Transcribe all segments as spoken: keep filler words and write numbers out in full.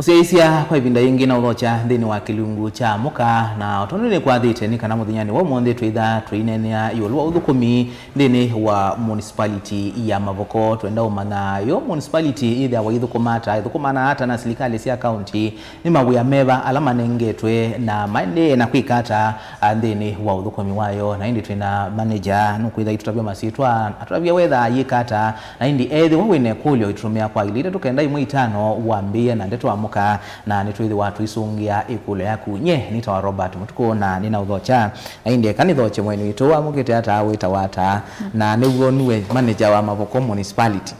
Syaisya kwa ĩvinda yĩngĩ na ũthokya nthĩnĩ wa kĩlungu kya mũka, na o tondũ nĩkwathĩte nĩ kana mũthenyanĩ wa ũmũnthĩ twĩtha tũineenea ĩũlũ wa ũthũkũmi nthĩnĩ wa municipality ya Mavoko. Twenda ũmanya yo municipality yĩthĩawa ĩthũkũma ata, ĩthũkũmana ata na silikalĩ sya kaunti, nĩ mawĩa meva ala manengetwe na maendee na kwĩka ata, a, nthĩnĩ wa ũthũkũmi wayo. Na ĩndĩ twĩna manager, nũkwĩtha itũtavya masyĩtwa, atũtavya wetha ayĩka ata, na ĩndĩ ethĩwa wĩna ĩkũlyo, itũtũmĩa kwa ilĩ itatũ kenda ĩmwe itano wambĩĩe na ndeto amũka, na nĩtwĩthĩwa tũisũngĩa ĩkũlyo yaku. Nye nĩtawa Robert Mũtukũ na nĩna ũthokya, na ĩndĩ eka nĩthokye mwene witũ wamũkĩte ata, wĩtawa ata, na nĩw'o nue manager wa Mavoko Municipality.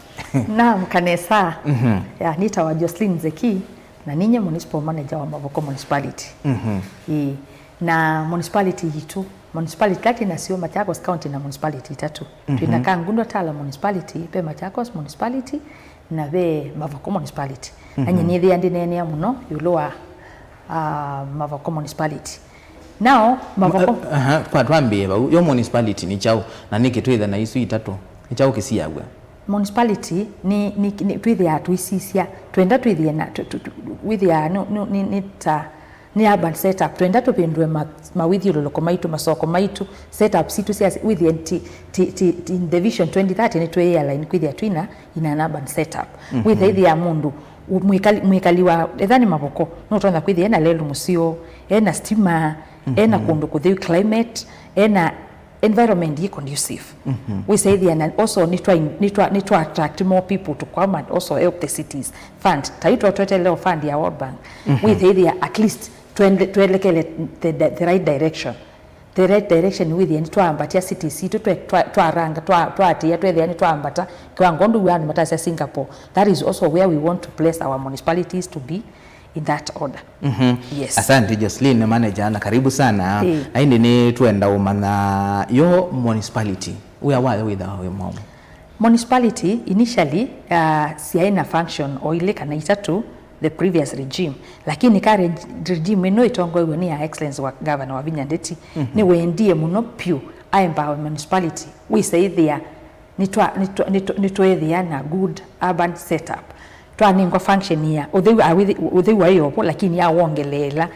Naam, kanesa. Mhm. Ya, nĩtawa Jocelyn Zeki, na ninye municipal manager wa Mavoko Municipality. Mhm. Ĩĩ. Na municipality yitũ, municipality ila twĩ nasyo, Machakos County na municipality itatũ. Mhm. Twĩna Kangundo Tala Municipality, ve Machakos Municipality, na ve Mavoko Municipality. Na nye, mhm, nĩthĩa ndĩneenea mũno ĩũlũ wa, ah, Mavoko Municipality. Now, Mavoko, aha, kwa twambĩe vau, yo municipality nĩ kyaũ, na nĩkĩ twĩthe na isu itatũ? Nĩ kyaũ kĩsiaw'a? Municipality nĩ, nĩ, nĩ, twĩthĩaa tũisisya, twenda twĩthĩe na, tũ, tũ, tũ, wĩthĩaa nĩ, nĩ, nĩ, nĩ ta, nĩ urban setup. Twenda tũvĩndũe ma, mawĩthyũlũlũko maitũ, masoko maitũ, setup sitũ sya, wĩthĩe ti, ti, ti, ti, in the vision twenty thirty nĩtwĩ align kwĩthĩa twĩna in an urban setup. Mhm. Wĩthaĩthĩa mũndũ, mwĩkali, mwĩkali wa, etha nĩ Mavoko, nũtonya kwĩthĩa ena lelũ mũseo, ena stima, ena, mhm, kũndũ kũtheu climate, ena environment yĩ conducive. Mhm. Wĩsaĩthĩa na also nĩtwa, nĩtwa, nĩtwa attract more people to come and also help the cities fund. Ta yu twetele fund ya World Bank. Mhm. Wĩsaĩthĩa at least twende, twelekele the, the, the right direction. The right direction wĩthĩa nĩtwaambatya cities sitũ, twe-, twa-, twaranga, twa-, twaatĩĩa, twethĩa nĩtwaambata kiwango ũndũ wĩanĩ matasya Singapore. That is also where we want to place our municipalities to be in that order. Mhm. Yes. Asante Jocelyn, manager, na karibu sana. Eh. Na ĩndĩ nĩ twenda ũmanya yo municipality, wĩa wayo wĩthawa wĩ mwaũ? Municipality initially, uh, syaĩ na function o ilĩ kana itatũ the previous regime, lakini ka reg-, regime ĩno ĩtongoew'e nĩ ya Excellency wa Governor Wavinya Ndeti, mhm, nĩwendie mũno piũ aempower municipality, wĩsaĩthĩa nĩtwa-, nĩtwa-, nĩtwa-, nĩtweethĩa na good urban setup. Twanengwa function ya ũtheu, a, wĩthi-, ũtheu waĩ ovo, lakini awongeleela.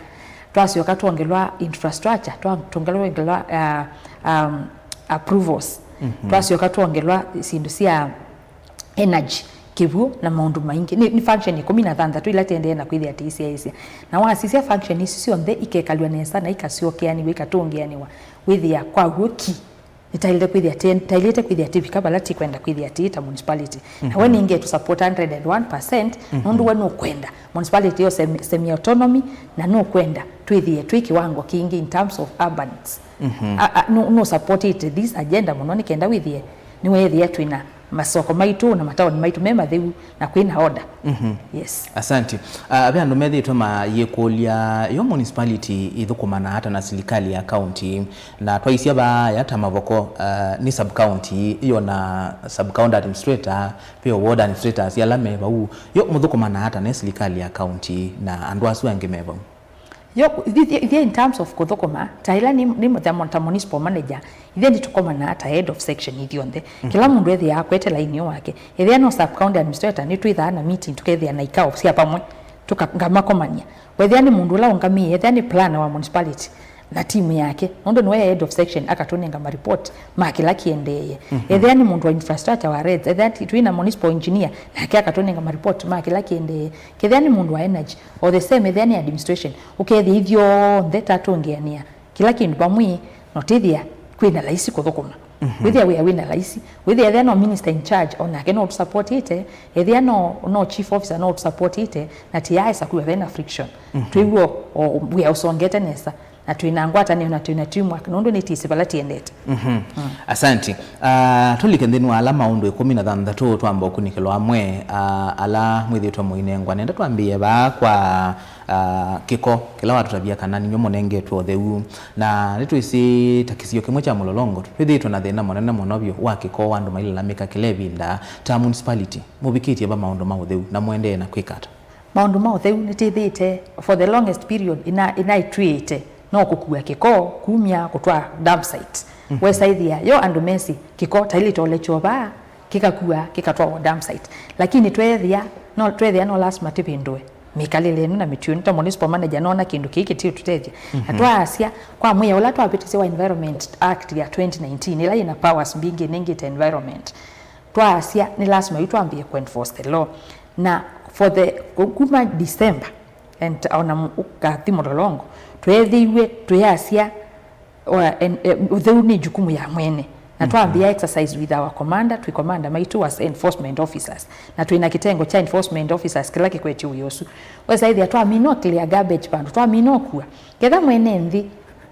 Twasyoka twongelwa infrastructure, twa-, twongelwa, ongelwa, uh, um, approvals. Mhm. Twasyoka twongelwa syĩndũ sya energy, kĩw'ũ na maũndũ maingĩ. Nĩ, nĩ function ĩkũmi na thanthatũ ila tendee na kwĩthĩa tĩisyaĩĩsya. Na wasisya function isu syonthe ikekalw'a nesa na ikasyokeanĩw'a, ikatũngĩanĩwa, wĩthĩa kwa w'o ki. Nĩtaĩlĩte kwĩthĩa tĩ-, taĩlĩte kwĩthĩa tĩvika vala tikwenda kwĩthĩa tĩ ta municipality. Na we, mhm, nĩnge tũ support hundred and one percent, mhm, nũndũ we nũkwenda municipality yo semi, semi autonomy, na nũkwenda twĩthĩe twĩ kiwango kingĩ in terms of urbans. Mhm. A, a, nũ, nũ support it this agenda mũno nĩ kenda wĩthĩe nĩweethĩa twĩna masoko maitũ na mataoni maitũ me matheu na kwĩna order. Mhm. Yes. Asante. Ah, ve andũ methĩĩtwe mayĩkũlya yo municipality ĩthũkũmana ata na silikalĩ ya county, na twaisya vaya ta Mavoko, ah, nĩ sub county, yo na sub county administrator, ve ward administrators ala me vau, yo mũthũkũmana ata ne silikalĩ ya county na andũ asu angĩ me vau? Yo, ithyĩ, ithyĩ in terms of kũthũkũma, ta ĩla nĩ, nĩ ta, ta municipal manager, ithyĩ nĩtũkomanaa ta head of section ithyonthe. Mhm. Kĩla mũndũ ethĩaa akwete laini wake. Ethĩa no sub county administrator, nĩtwĩthaa na meeting, tũkethĩa na ikao sya vamwe, tũka-, ngamakomany'a. Wethĩa nĩ mũndũ ũla ũngamĩe, ethĩa nĩ planner wa municipality na timu yake, nũndũ nĩwe head of section, akatũnenga maripoti ma kĩla kĩendeeye. Mhm. Ethĩa nĩ mũndũ wa infrastructure wa roads, ethĩa ti-, twĩ na municipal engineer, nake akatũnenga maripoti ma kĩla kĩendeeye. Kethĩa nĩ mũndũ wa energy, o the same, ethĩa nĩ administration, ũkethĩa ithyonthe tatũngĩanĩa kĩla kĩndũ vamwe, na ũtĩthĩa kwĩna laisi kũthũkũma. Mhm. Wĩthĩa wĩa wĩna laisi, wĩthĩa ethĩa no minister in charge, o nake no ũtũsupportĩte, ethĩa no, no chief officer no ũtũsupportĩte, na tĩyaesa kwĩwa vena friction. Mhm. Twĩw'o o wĩa ũsongete nesa, na twĩna ngwatanĩo na twĩna teamwork, nũndũ nĩtĩsĩ vala tĩendete. Mhm. Mm. Asante. Ah, tũlike nthĩnĩ wa ala maũndũ ĩkũmi na thanthatũ twamba ũkunĩkĩlwa amwe, ah, ala mwĩthĩtwe mũinengwa. Nenda twambĩĩe vaa kwa, ah, kĩko, kĩla watũtavya kana ninyw'ĩ mũnengetwe ũtheu. Na nĩtwĩsĩ ta kĩsio kĩmwe kya Mũlolongo, twĩthĩĩtwe na thĩna mũnene mũno vyũ wa kĩko, wa andũ mailalamĩka kĩla ĩvinda. Ta municipality, mũvikĩtye va maũndũ ma ũtheu na mũendee na kwĩka ata? Maũndũ ma ũtheu nĩtĩthĩĩte for the longest period ĩna, ĩnaĩ twĩĩte no kũkua kĩko kumya kũtwaa dump site. Mhm. Wesaĩthĩa yo andũ mesĩ kĩko taĩlĩte ũlekywa vaa, kĩkakua kĩkatwawa dump site. Lakini tweethĩa no, tweethĩa no lasima tĩvĩndũe. mĩkalĩle ĩno na mĩtuo ĩno. Ta municipal manager, noona kĩndũ kĩĩ kĩtiũtũtethya. Na twaasya kwa mwĩao ũla twavĩtĩsye wa Environment Act ya twenty nineteen, ĩla yĩna powers mbingĩ ĩnengĩte environment, twaasya nĩ lasima yu twambĩe kũ enforce the law. Na for the, kuma December, and ona mu-, ũkathi Mũlolongo, tweethĩiwe twĩasya, wa-, en-, e, ũtheu nĩ jukumu ya mwene. Na twambĩĩa exercise with our commander, twĩ commander maitũ was enforcement officers. Na twĩna kĩtengo kya enforcement officers kĩla kĩkwetye wĩa ũsu. Wesa ĩthĩa twamina clear garbage vandũ, twamina ũkua. Ketha mwene nthĩ,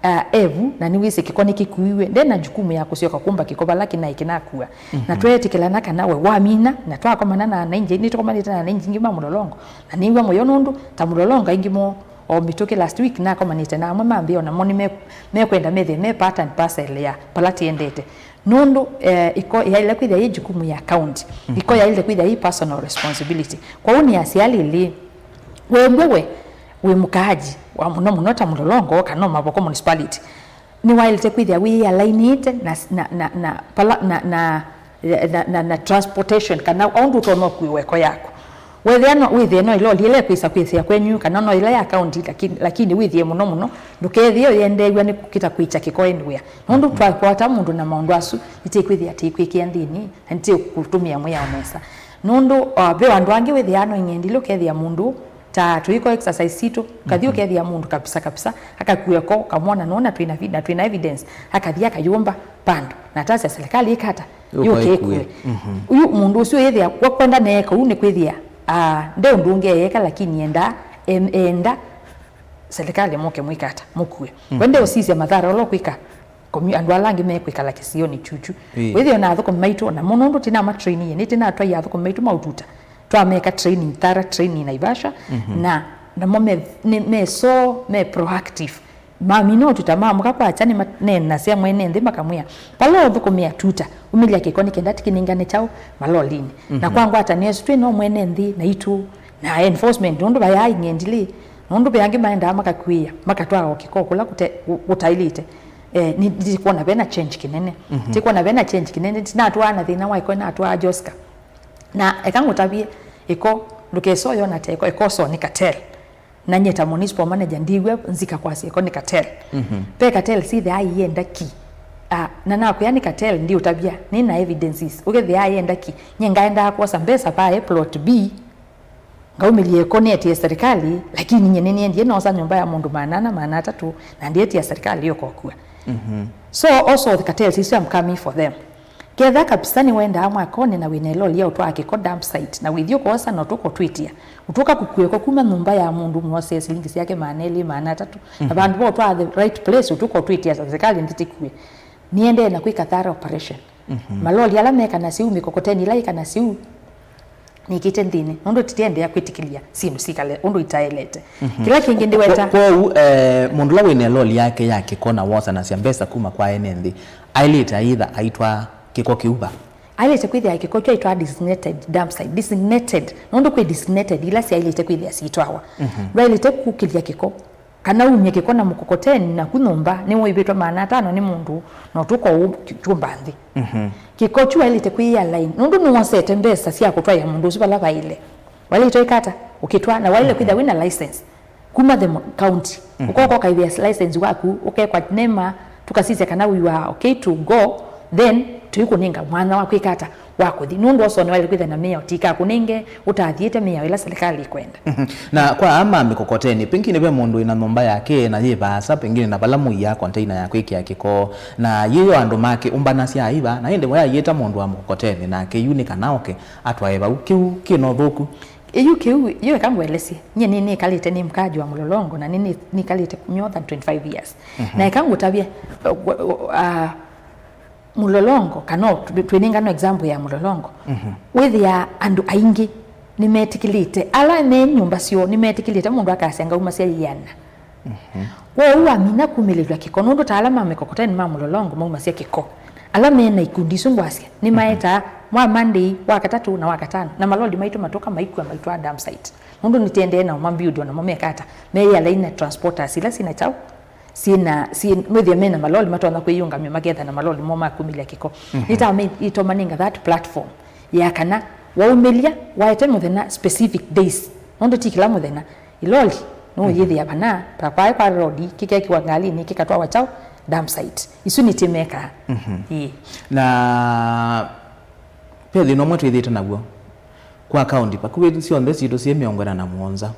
uh, evu, na nĩwĩsĩ kĩko nĩkĩkuiwe, ndena jukumu ya kũsyoka kũmba kĩko vala kĩnaĩ kĩnakua. Na tweetĩkĩlana kana we wamina, na twakomana na ananchi, nĩtũkomanĩte na ananchi ingĩ ma Mũlolongo. Na nĩw'a mũyo nũndũ ta Mũlolongo aingĩ mo o mĩtũkĩ last week nakomanĩte na amwe mambĩa ona mo nĩ me-, mekwenda methĩe me part and parcel ya pala tiendete. Nũndũ, eh, ĩko yaĩle kwĩthĩa yĩ jukumu ya county. Ĩko yaĩle kwĩthĩa yĩ personal responsibility. Kwoou nĩ asya lĩlĩ, wew'e we wĩ mũkaaji wa mũno mũno ta Mũlolongo kana Mavoko Municipality, nĩwaĩlĩte kwĩthĩa wĩalainĩte na, na, na, na, pala, na, na, na, na, na transportation, kana ũndũ ũtonya ũkuĩwa ĩko yaku. Wethĩa no, wĩthĩe no ĩloli ĩla ĩkwĩsa kwĩsĩa kwenyu, kana no ĩla ya county, lakini, lakini wĩthĩe mũno mũno, ndũkethĩe ũyendeew'a nĩ kũkita kwĩkya kĩko anywhere. Nũndũ twakwata mũndũ na maũndũ asu, nĩtĩkwĩthĩa tĩkwĩkĩa nthĩnĩ, na nĩtĩkũtũmĩa mwĩao nesa. Nũndũ, uh, ve andũ angĩ wĩthĩaa no ing'endilĩ ũkethĩa mũndũ ta tũiko exercise sitũ, kathi ũkethĩa mũndũ kabisa kabisa, akakua ko, kamwona nona twĩna vi-, na twĩna evidence, akathi akayũmba pandu, na tasi ya serikali ikata, yũke ĩkue. Ũyu mũndũ ũsu yĩthĩa wakwenda neeka ũu nĩ kwĩthĩa, ah, nde ũndũ ũngĩ eeka, lakini enda, em-, enda serikali mũke mwĩkata, mũkue. We nde ũsisya mathara ũla ũkwĩka. Komi-, andũ ala angĩ mekwĩkala kĩsionĩ chuchu. Wĩthĩe na athũkũmi maitũ, ona mũno ũndũ tĩnamatrainie, nĩtĩnatwaia athũkũmi maitũ ma ũtuta. Twameka training, thorough training Naivasha, na namo me, nĩ, me so, me proactive. Mamina ũtuta, mamũka kwakya nĩmaneenasya mwene nthĩ makamwĩa, vala ũthũkũmĩa tuta, umĩlya kĩko nĩ kenda tĩkĩnengane kyaũ malolinĩ. Na kwa ngwatanĩo ĩsu twĩ no mwene nthĩ naitũ, na enforcement, nũndũ vayaa ing'endilĩ, nũndũ ve angĩ maendaa makakuĩa, makatwaa o kĩko kũla kũte-, kũ-, kũtaĩlĩte. Eh, nĩ, nĩtĩkwona vena change kĩnene. Tĩkwona vena change kĩnene, tinatwaa na thĩna wa ĩko, natwaa Joska. Na eka ngũtavye, ĩko, ndũkesa ũyona ta ĩko, ĩko so nĩ cartel. Na nyie ta municipal manager, ndiw'a nzika kwasya ĩko nĩ cartel. Ve cartel sithĩaa iyenda ki. Ah, na nakwĩa nĩ cartel, ndiũtavya, nĩ na evidences. Ũkethĩaa iyenda ki, nyie ngaendaa kwosa mbesa vae plot B, ngaumĩlya ĩko nĩetie serikali, lakini nyie nĩniendie noosa nyũmba ya mũndũ maana ana, maana atatũ, na ndietia serikali yũka ũkua. So also the cartels isu, I'm coming for them. Ketha kabisa nĩwendaa mwakonĩ na wĩna ĩloli ya ũtwaa kĩko dump site, na wĩthi ũkoosa na ũtũka ũtwĩtĩa. Ũtũka kũkua ĩko kuma nyũmba ya mũndũ mwosee silingi syake maana elĩ, maana atatũ, na vandũ va ũtwaa the right place, ũtũka ũtwĩtĩa serikali ndĩtĩkue. Niendee na kwĩka thorough operation. Maloli ala mekanasya u, mikokoteni ila ĩkanasya u, nĩkĩte nthĩnĩ, nũndũ tũtiendeea kwĩtĩkĩlya syĩndũ sikale ũndũ itaelete. Kĩla kĩngĩ ndiweta. Kwoou, eh, mũndũ ũla wĩna loli yake ya kĩko na wosanasya mbesa kuma kwa ene nthĩ, aĩlĩte aitha aitwaa kĩko kĩu va? Aĩlĩte kwĩthĩa kĩko kyu aitwaa designated dump site. Designated, nũndũ kwĩ designated ila syaĩlĩte kwĩthĩa siitwawa. Ndwaĩlĩte kũkĩlya kĩko kana umye kĩko na mũkokoteni naku nyũmba nĩwĩvĩtwe maana atano nĩ mũndũ, na ũtũka ũu kyũmba nthĩ. Kĩko kyu waĩlĩte kwĩya line, nũndũ nĩwosete mbesa sya kũtwaĩa mũndũ ũsu vala vaĩle. Waĩlĩte ĩkata, ũkĩtwaa, na waĩlĩte kwĩthĩa wĩna license kuma the mo-, county. Ũkoka ũkaĩthĩa license waku, ũkekwa nema, tũkasisya kana we are okay to go, then tũikũnenga mwanya wa kwĩka ata, wa kũthi. Nũndũ ũsoo nĩwaĩle kwĩthĩa na mĩao, tikakũnenge ũtathiĩte mĩao ĩla serikali ĩkwenda. Na kwa aa ma mĩkokoteni, pengine ve mũndũ wĩna nyũmba yake na yĩ vaasa, pengine na vala mũiaa container ya kwĩkĩa kĩko, na yĩyo andũ make ũmbanasya aiva, na ĩndĩ we aiĩta mũndũ wa mũkokoteni, nake yu nĩ kana oke atwae vau. Kĩu kĩna ũthũku? Ĩyu kĩu, yu eka ngũelesye. Nyie nĩ, nĩkalĩte nĩ mkaaji wa Mũlolongo, na nĩ, nĩ, nĩkalĩte more than twenty-five years. Na eka ngũtavye, uh, uh, uh, Mũlolongo, kana o, tũ-, twĩnengane example ya Mũlolongo. Wĩthĩaa andũ aingĩ nĩmetĩkĩlĩte, ala me nyũmba syoo nĩmetĩkĩlĩte mũndũ akasya ngaumasya ĩana. Kwoou wamina kumĩlĩlw'a kĩko, nũndũ ta ala ma mĩkokoteni ma Mũlolongo maumasya kĩko. Ala me na ikundi isu ngwasya, nĩmaetaa mwa Monday, wa katatũ na wa katano, na maloli maitũ matũka maikua maitwaa dump site. Nũndũ nĩtendee nao mabuild, onamo mekata, meyĩalaini na transporters ila syĩna kyaũ, syĩna, syĩ-, wĩthĩe mena maloli matonya kwĩyũngamya maketha na maloli moo makumĩlya kĩko. Nĩtama itomanenga that platform ya kana waumĩlya waete mũthenya specific days, nũndũ ti kĩla mũthenya, Iloli nũyĩthĩa vana, ta kwaĩ kwa road, kĩkekiwa ngalinĩ, kĩkatwawa kyaũ? Dump site. Isu nĩtĩmekaa. Mhm. Ĩĩ. Na ve thĩna ũmwe twĩthĩte naw'o kwa kaunti vakuvĩ syonthe sitũ syĩ mĩongo ĩna na mũonza.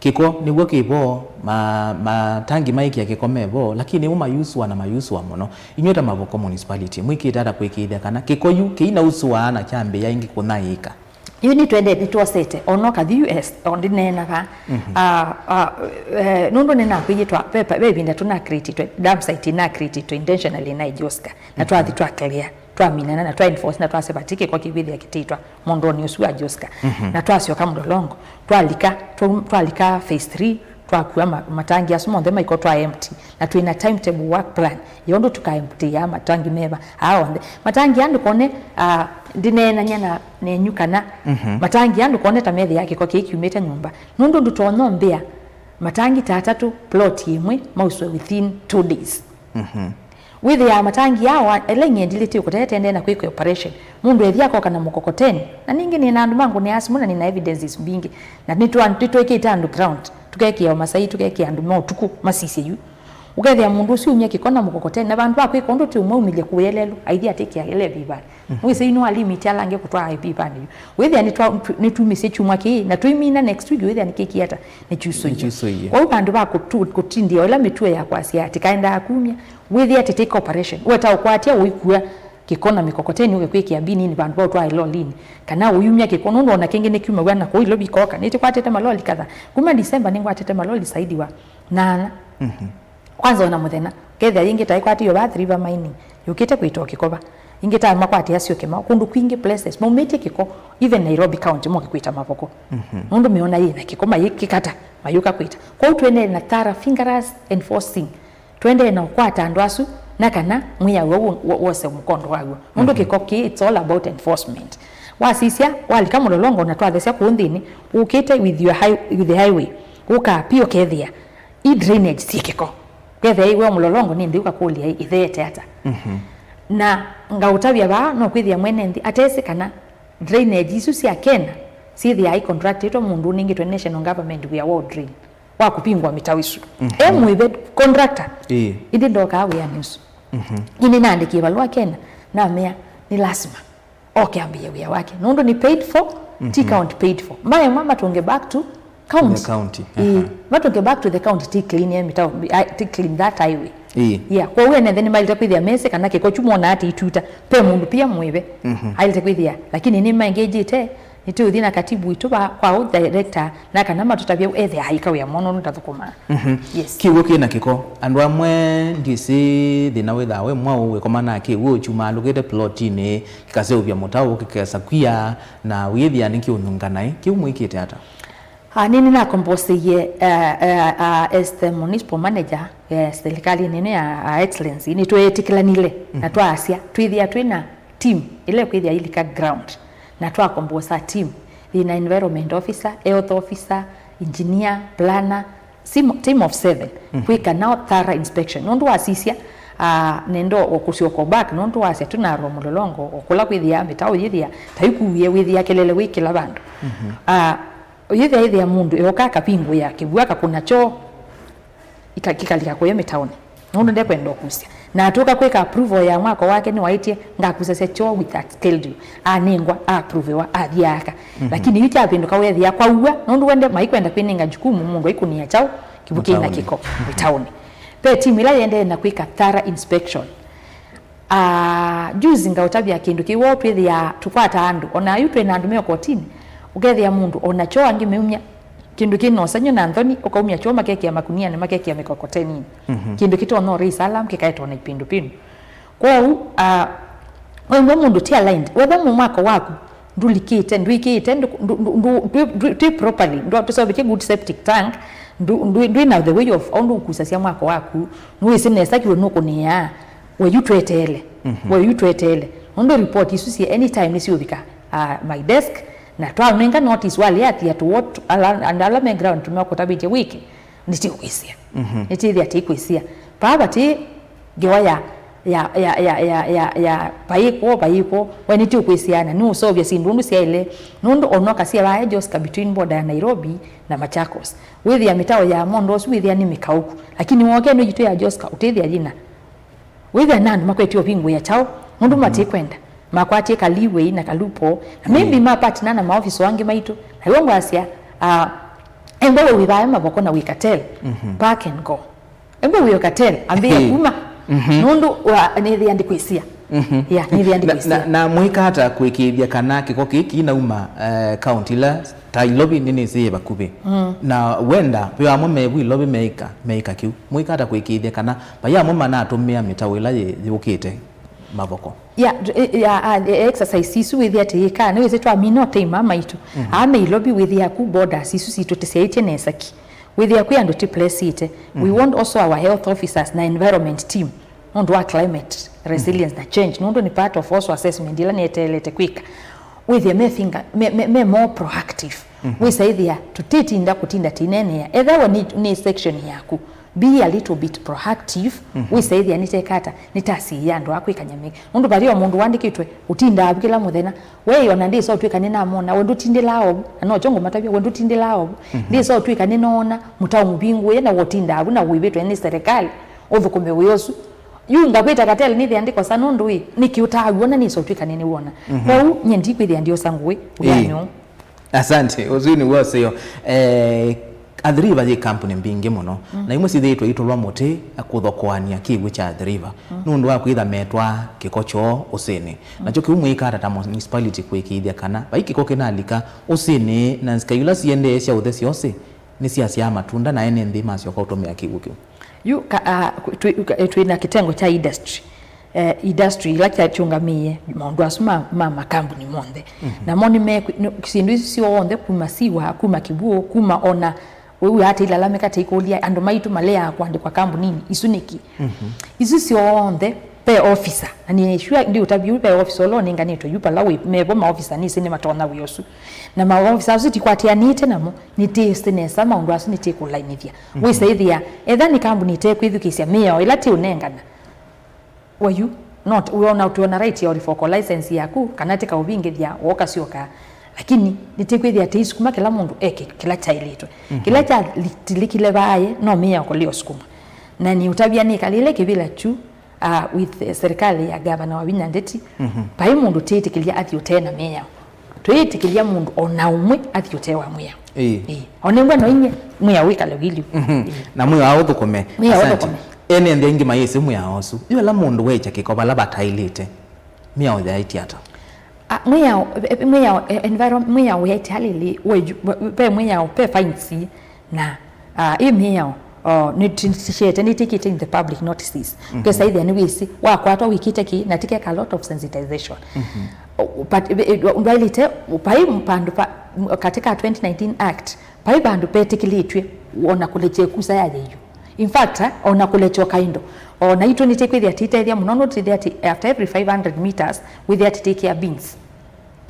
Kĩko nĩw'o kĩ vo, ma, matangi maĩkĩa kĩko me vo, lakini nĩmo mayusũa na mayusũa mũno. Inyw'ĩ ta Mavoko Municipality, mwĩkĩte ata kwĩkĩĩthya kana kĩko yu kĩinausũaa na kyambĩĩa ĩngĩ kũnyaĩĩka? Yu nĩtwendete, nĩtwosete, ona ũkathi U S, o ndineenaga. Mhm. Ah, ah, eh, nũndũ nĩnakwĩie twa, ve, ve ĩvinda tũna create twe, dump site ina create twe intentionally na Joska. Na twathi twa clear, twaminana na twa enforce na twasya vati kĩko kĩkwĩthĩa kĩtĩtwa mũndũnĩ ũsu wa Joska. Mhm. Na twasyoka Mlolongo, twalika, twa-, twalika phase three, twakua ma-, matangi asu monthe maiko twa empty. Na twĩna timetable work plan ya ũndũ tũkaemptĩaa matangi meva aa onthe. Matangi aa ndũkone, ah, ndineenany'a na nenyu kana, mhm, matangi aa ndũkone ta methĩaa kĩko kĩĩ kiumĩte nyũmba. Nũndũ ndũtonya ũmbĩa matangi ta atatũ plot ĩmwe mauswe within two days. Mhm. Wĩthĩaa matangi aa, ela ing'endilĩte ũkũtete ende na kwĩka operation. Mũndũ ethi akoka na mũkokoteni. Na ningĩ nĩna andũ ma ngũnĩa simũ na nĩna evidences mbingĩ. Na nĩtwa-, nĩtwĩkĩte andũ ground. Tũkekĩa o masai, tũkekĩa andũ ma ũtukũ masisye yu. Ũkethĩa mũndũ ũsu umya kĩko na mũkokoteni, na vandũ va kwĩka ũndũ ti ũmwe umĩlye kũya lelũ, aithi atĩkĩa ele vivanĩ. Mhm. Wĩsĩ yu nĩwa limit ala angĩ kũtwaa vivanĩ yu. Wĩthĩa nĩtwa-, nĩtumisye kyumwa kĩĩ, na tũimina next week, wĩthĩa nĩkĩkie ata, nĩkyusũie. Nĩkyusũie. Kwou vandũ va kũtu-, kũtindĩa ĩla mĩtuo ya kwasya atĩ kaendaa kumya, wĩthĩa atĩ take operation. Weta ũkwatya ũikua kĩko na mĩkokoteni ũke kwĩkĩa bininĩ vandũ va ũtwae lolinĩ. Kana ũyumya kĩko, nũndũ ona kĩngĩ nĩkyumaw'a na kũu Ilovi koka. Nĩtĩkwatĩte maloli kadha. Kuma December nĩngwatĩte maloli saidi wa nana. Mhm. Kwanza ona mũthenya, kethĩa yĩngĩ ta ĩkwatĩiwe va Athi River Mining, yũkĩte kwĩta o kĩko va. Ingĩ ta makwatĩa syũke ma kũndũ kwingĩ places, maumĩtye kĩko, even Nairobi County moke kwĩta Mavoko. Mhm. Nũndũ meona yĩ na kĩko, mayĩkĩkata, mayũka kwĩta. Kwoou tũendee na thorough, vigorous enforcing. Tũendee na ũkwata andũ asu, na kana mwĩao ũũ wo-, wose mũkondo waw'o. Nũndũ, mhm, kĩko kĩĩ, it's all about enforcement. Wasisya, walika Mlolongo na twathesya kũu nthĩnĩ, ũkĩte with your high-, with the highway, ũka appeal ũkethĩa i drainage syĩ kĩko. Kethĩa we Mlolongo nĩ nthĩ ũkakũlya ĩtheete ata? Mhm. Na ngaũtavya vaa, no kwĩthĩa mwene nthĩ atesĩ kana drainage isu sya Kenya syĩthĩaa i contractĩtwe mũndũ ũnengĩtwe national government wĩa wa drain wa kũvingũa mĩtao isu. Mhm. E mũĩve contractor. Ĩĩ. Ĩndĩ ndokaa wĩanĩ ũsu. Mhm. Ĩndĩ naandĩkie valũa Kenya, namea nĩ lasima oke ambĩĩe wĩa wake. Nũndũ nĩ paid for, ti, mhm, county paid for. Maema matũnge back to county. The county, ĩĩ, aha. Matũnge back to the county, ti clean ya mĩtao, ah, ti clean that highway. Ĩĩ. Yeah, kwoou ene nthĩ nĩmaĩlĩte kwĩthĩa mesĩ kana kĩko kyu monaa ti ituta. Pe mũndũ pia mũĩve. Mhm. Aĩlĩte kwĩthĩa, lakini nĩmaengagĩte, nĩtũũthi na katibu witũ va, kwa ũ director, na kana matũtavye ethĩa aika wĩa mwono nũtathũkũmaa. Mhm. Yes. Kĩw'ũ kĩ na kĩko. Andũ amwe ndĩsĩ thĩna wĩthaa wĩ mwaũ wĩkomanaa kĩw'ũ kyumaalũkĩte plotinĩ, kĩkaseũvya mũtaũ, kĩkesa kwia, na wĩthĩa nĩkĩũnyunga naĩ. Kĩu mwĩkĩte ata? Ah, nĩnĩ nakomboseie, eh, eh, ah, as the municipal manager, eh, serikali nene ya, ah, Excellency, nĩtweetĩkĩlanile na, mhm, twaasya twĩthĩa twĩna team ĩla ĩkwĩthĩa ilika ground, na twakombosa team yĩna environment officer, health officer, engineer, planner, team, team of seven, mhm, kwĩka nao thorough inspection. Nũndũ wasisya, ah, nendo o kũsyoka back, nũndũ wasya tũnarwa Mlolongo, o kũla kwĩthĩa mĩtaũ yĩthĩa ta ikuwie, wĩthĩa kelele wĩ kĩla vandũ. Mhm. Ah, yĩthĩa, yĩthĩa mũndũ eoka akavingũĩa kĩw'ũ akakũna kyoo, ika-, kĩkalika kũya mĩtaũnĩ. Nũndũ ndekwenda ũkusya. Na atũka kwĩka approval ya mwako wake, nĩwaĩtye, "Ngakusasya kyoo with that schedule." Anengwa, approvewa, athi aka. Mhm. Lakini yu kyavĩndũka wethĩa kwa ũw'a, nũndũ wende, maikwenda kwĩnenga jukumu mũndũ aikũnĩa kyaũ, kĩw'ũ kĩna kĩko mĩtaũnĩ. Ve timu ĩla yendee na kwĩka thorough inspection. Ah, juzi ngaũtavya kĩndũ kĩu, woo twĩthĩaa tũkwata andũ, ona yu twĩ na andũ me ũkotinĩ, ũkethĩa mũndũ ona kyoo angĩ meumya kĩndũ kĩ na ũsengy'o na nthoni, ũkaumya kyoo makekĩa makunianĩ, makekĩa mĩkokoteninĩ. Mhm. Kĩndũ kĩtonya raise alarm kĩkaetwa na ipindupindu. Kwoou, ah, wew'a mũndũ ti aligned, wethĩa mwako waku ndũlikĩte, ndwĩkĩĩte, ndũ-, ndũ-, ndũ-, ndũ-, ndwĩ-, ndwĩ-, ndwĩ properly, ndũ-, tũseũvĩtye good septic tank, ndũ-, ndwĩ-, ndwĩ na the way of ũndũ ũkusasya mwako waku, nĩwĩsĩ nesa kĩw'ũ nũkũnĩaa, we yu tweteele, mhm, we yu tweteele. Nũndũ report isu syĩ anytime nĩsiũvika, ah, my desk, na twanenga notice wale athi atu what, ala, andũ ala me ground tũmeũkũtavĩtye wĩke, nĩtikwĩsĩa. Mhm. Nĩtĩthĩa tĩkwĩsĩa. Vaa vatĩ ngewa ya ya, ya, ya, ya, ya, ya, vai kwoo, vai kwoo, we nĩtũkwĩsĩana, nĩũseũvya syĩndũ ũndũ syaĩle, nũndũ onoka syĩ vaya Joska between border ya Nairobi na Machakos. Wĩthĩa mĩtao ya mondo ũsu wĩthĩa nĩ mĩkaũku, lakini wooke ĩno yitũ ya Joska ũtĩthĩa yĩna. Wĩthĩa na andũ makwetye ũvingũĩa kyaũ, nũndũ matĩkwenda, makwatie ka leeway na ka loophole, na maybe ma partner na maofisa angĩ maitũ, na w'o ngwasya, ah, engwe we wĩ vaya Mavoko na wĩ cartel, pack and go. Embwe wĩo cartel, ambĩĩa kuma. Nũndũ wa nĩthĩa ndikwĩsĩa. Ya, nĩthĩa na, na, ndikwĩsĩa. Na mwĩka ata kũĩkĩĩthya kana kĩko kĩĩ kĩinauma, eh, kaunti ila ta Ilovi nĩnĩsĩ yĩ vakuvĩ? Na wenda, ve amwe mevu Ilovi meĩka, meĩka kĩu. Mwĩka ata kũĩkĩĩthya kana vai amwe manatũmĩa mĩtao ĩla yĩ-, yũkĩte Mavoko? Ya, t-, e-, ya, a, e-, exercise isu wĩthĩa atĩ yĩkaa, nĩwĩsĩ twamina ũtei maa maitũ. Aa me Ilovi wĩthĩa ku borders isu sitũ tĩsyaĩtye nesa ki. Wĩthĩa kwĩ andũ tũplesĩte. We want also our health officers na environment team nũndũ wa climate resilience na change, nũndũ nĩ part of also assessment ĩla nĩeteelete kwĩka. Wĩthĩa me finger, me, me, me more proactive. Wĩsaĩthĩa tũtĩtinda kũtinda tũineenea. Ethĩwa nĩ, nĩ section yaku, be a little bit proactive. Wĩsaĩthĩa nĩteka ata, nĩtasiĩĩa andũ aa kwĩka nyamĩ. Nũndũ vai o mũndũ wandĩkĩtwe ũtindaa vu kĩla mũthenya. We ona ndĩsa ũtw'ĩka nĩnamona, we ndũtindĩlaa ovu, na nokyo ngũmatavya, we ndũtindĩlaa ovu. Ndĩsa ũtw'ĩka nĩnoona mũtao mũvingũĩe na wotindaa vu na ũĩvĩtwe nĩ serikali ũthũkũme wĩa ũsu. Yu ngakwĩta cartel nĩthĩa ndĩkosa nũndũ ĩ, nĩkĩ ũtaaw'ona nĩsa ũtw'ĩka nĩnĩwona? Kwoou nyie ndikwĩthĩa ndiosa ngũĩ wĩanĩ ũũ. Asante, ũsu nĩw'o ũseo. Eh, Athi River yĩ kambuni mbingĩ mũno, na imwe syĩthĩĩtwe itũlwa mũtĩ kũthokoany'a kĩw'ũ kya Athi River nũndũ wa kwĩtha metwaa kĩko kyoo ũsĩnĩ. Nakyo kĩu mwĩka ata ta municipality kũĩkĩĩthya kana vai kĩko kĩnalika ũsĩnĩ na nzika ila siendee sya ũthesya ũsĩ nĩsyasyaa matunda na ene nthĩ masyoka ũtũmĩa kĩw'ũ kĩu? Yu ka, a, twĩ, ka, twĩ na kĩtengo kya industry. Eh, industry ila kya kyũngamĩĩe maũndũ asu ma, ma makambuni monthe. Namo nĩ me, nĩ, syĩndũ isu syonthe, kuma siwa, kuma kĩw'ũ, kuma ona wĩw'a ata ilalamĩka ta ikũlya andũ maitũ maleaa kũandĩkwa kambuninĩ, isu nĩkĩ? Isu syonthe ve officer, na nĩ sure ndi ũtavya ũu, ve officer ũla ũnenganĩtwe yu vala wĩ, mevo ma officer nĩsĩ nĩmatonya wĩa ũsu. Na ma officer asu tikwatĩanĩte namo, nĩtĩsĩ nesa maũndũ asu nĩtĩkũlainĩthya. Wĩsaĩthĩa, etha nĩ kambuni ĩtekwĩthukĩĩsya mĩao ĩla tĩũnengana, Wayu, not, we ona, tũona right ya ũrevokwa license yaku, kana tĩkaũvingĩthya, wooka syoka. Lakini, nĩtĩkwĩthĩa tĩisukuma kĩla mũndũ eke kĩla kyaĩlĩtwe. Kĩla kyatilikile vaaye, no mĩao kũlea ũsukuma. Na nĩũtavya nĩkalĩle kĩvĩla kyu, uh, with, eh, serikali ya Gavana Wavinya Ndeti, vai mũndũ tĩĩtĩkĩlya athi ũtee na mĩao. Twĩĩtĩkĩlya mũndũ o na ũmwe athi ũtee wa mwĩao. Ĩĩ. Ĩĩ. O nĩngwa no inyie mwĩao wĩkale wĩlĩ. Ĩĩ. Na mwĩao ũthũkũme. Mwĩao Asante. Ũthũkũme. Ene nthĩ aingĩ mayĩsĩ mwĩao ũsu. Yu ala mũndũ wekya kĩko vala vataĩlĩte, mĩao yaĩtye ata? A, mwĩao, e, e, mwĩao, e, environ-, mwĩao yaĩtye alĩlĩ, we, ve mwĩao, ve fines, na, ah, ĩ mĩao, oh, nĩtishete, nĩtĩkĩte in the public notices. Kesa ĩthĩa nĩwĩsĩ, wakwatwa wĩkĩte kĩ, na tikeka a lot of sensitization. Oh, but, eh, eh, ndwaĩlĩte, vai vandũ pa, katika twenty nineteen Act, vai vandũ petĩkĩlĩtw'e ona kũlekya ĩkusa ya yĩu. In fact, eh, ona kũlekya kaindo. Ona itũ nĩtĩkwĩthĩa titethya mũno, nũtĩthĩa atĩ after every five hundred meters, wĩthĩa atĩ take care bins.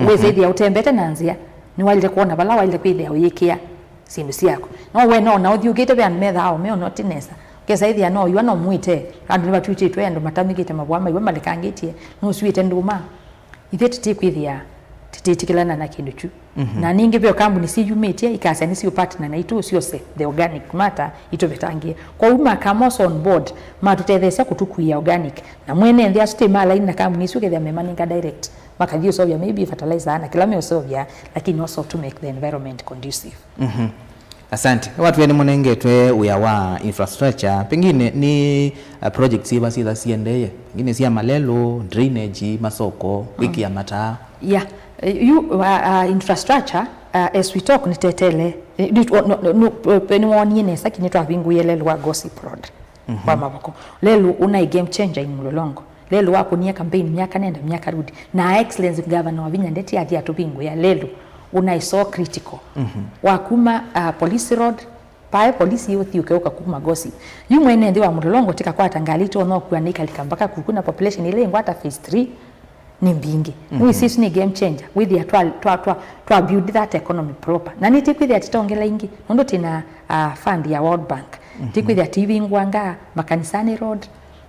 Wĩsĩthĩa ũtembete na nzĩa, nĩwaĩlĩte kwona vala waĩlĩte kwĩthĩa ũyĩkĩa syĩndũ syaku. No we no na ũthiũkĩte ve andũ methaa aũme ona ti nesa. Ũkesa ĩthĩa no yũa no mwĩte, andũ nĩvatw'ĩkĩtwe andũ matamĩkĩte mavũa maiwe malekangĩtye, nũsuĩte ndũma. Ithyĩ tũtikwĩthĩa tũtĩtĩkĩlana na kĩndũ kyu. Na ningĩ ve kambuni syĩyumĩtye ikasya nĩsiũ partner naitũ syose the organic matter itũvetangĩe. Kwoou maka most on board matũtetheesya kũtũkuĩa organic. Na mwene nthĩ asu ti malaini na kambuni isu kethĩa memanenga direct. Makathi ũseũvya maybe fertilizer na kĩla meũseũvya, lakini also to make the environment conducive. Asante. Watwĩa nĩmũnengetwe wĩa wa infrastructure, pengine nĩ, uh, projects iva syĩtha siendee, pengine sya malelũ, drainage, masoko, kwĩkĩa mataa? Yeah. Eh, yu, uh, uh, infrastructure, uh, as we talk, nĩtetele, eh, nĩ, no, no, no, eh, nĩwonie nesa ki nĩtwavingũie lelũ wa Gossip Road wa Mavoko. Lelũ ũnaĩ game changer in Mlolongo. Lelũ wakũnie campaign myaka nenda myaka rudi. Na Excellency Governor Wavinya Ndeti athi atũvingũĩa lelũ ũnaĩ so critical. Wakuma, uh, Police Road, pae polisi ũthi ũkeũka kuma Gossip. Yu mwene nthĩ wa Mlolongo tikakwata ngalĩ itonya ũkua nĩikalika mpaka kuku na population ĩla ĩngwata phase three nĩ mbingĩ. Nĩwĩsĩ isu nĩ game changer. Wĩthĩa twa, twa, twa, twa build that economy proper. Na nĩtĩkwĩthĩa titongela ingĩ. Nũndũ twĩna, uh, fund ya World Bank. Tĩkwĩthĩa tĩivingũanga Makanisani Road,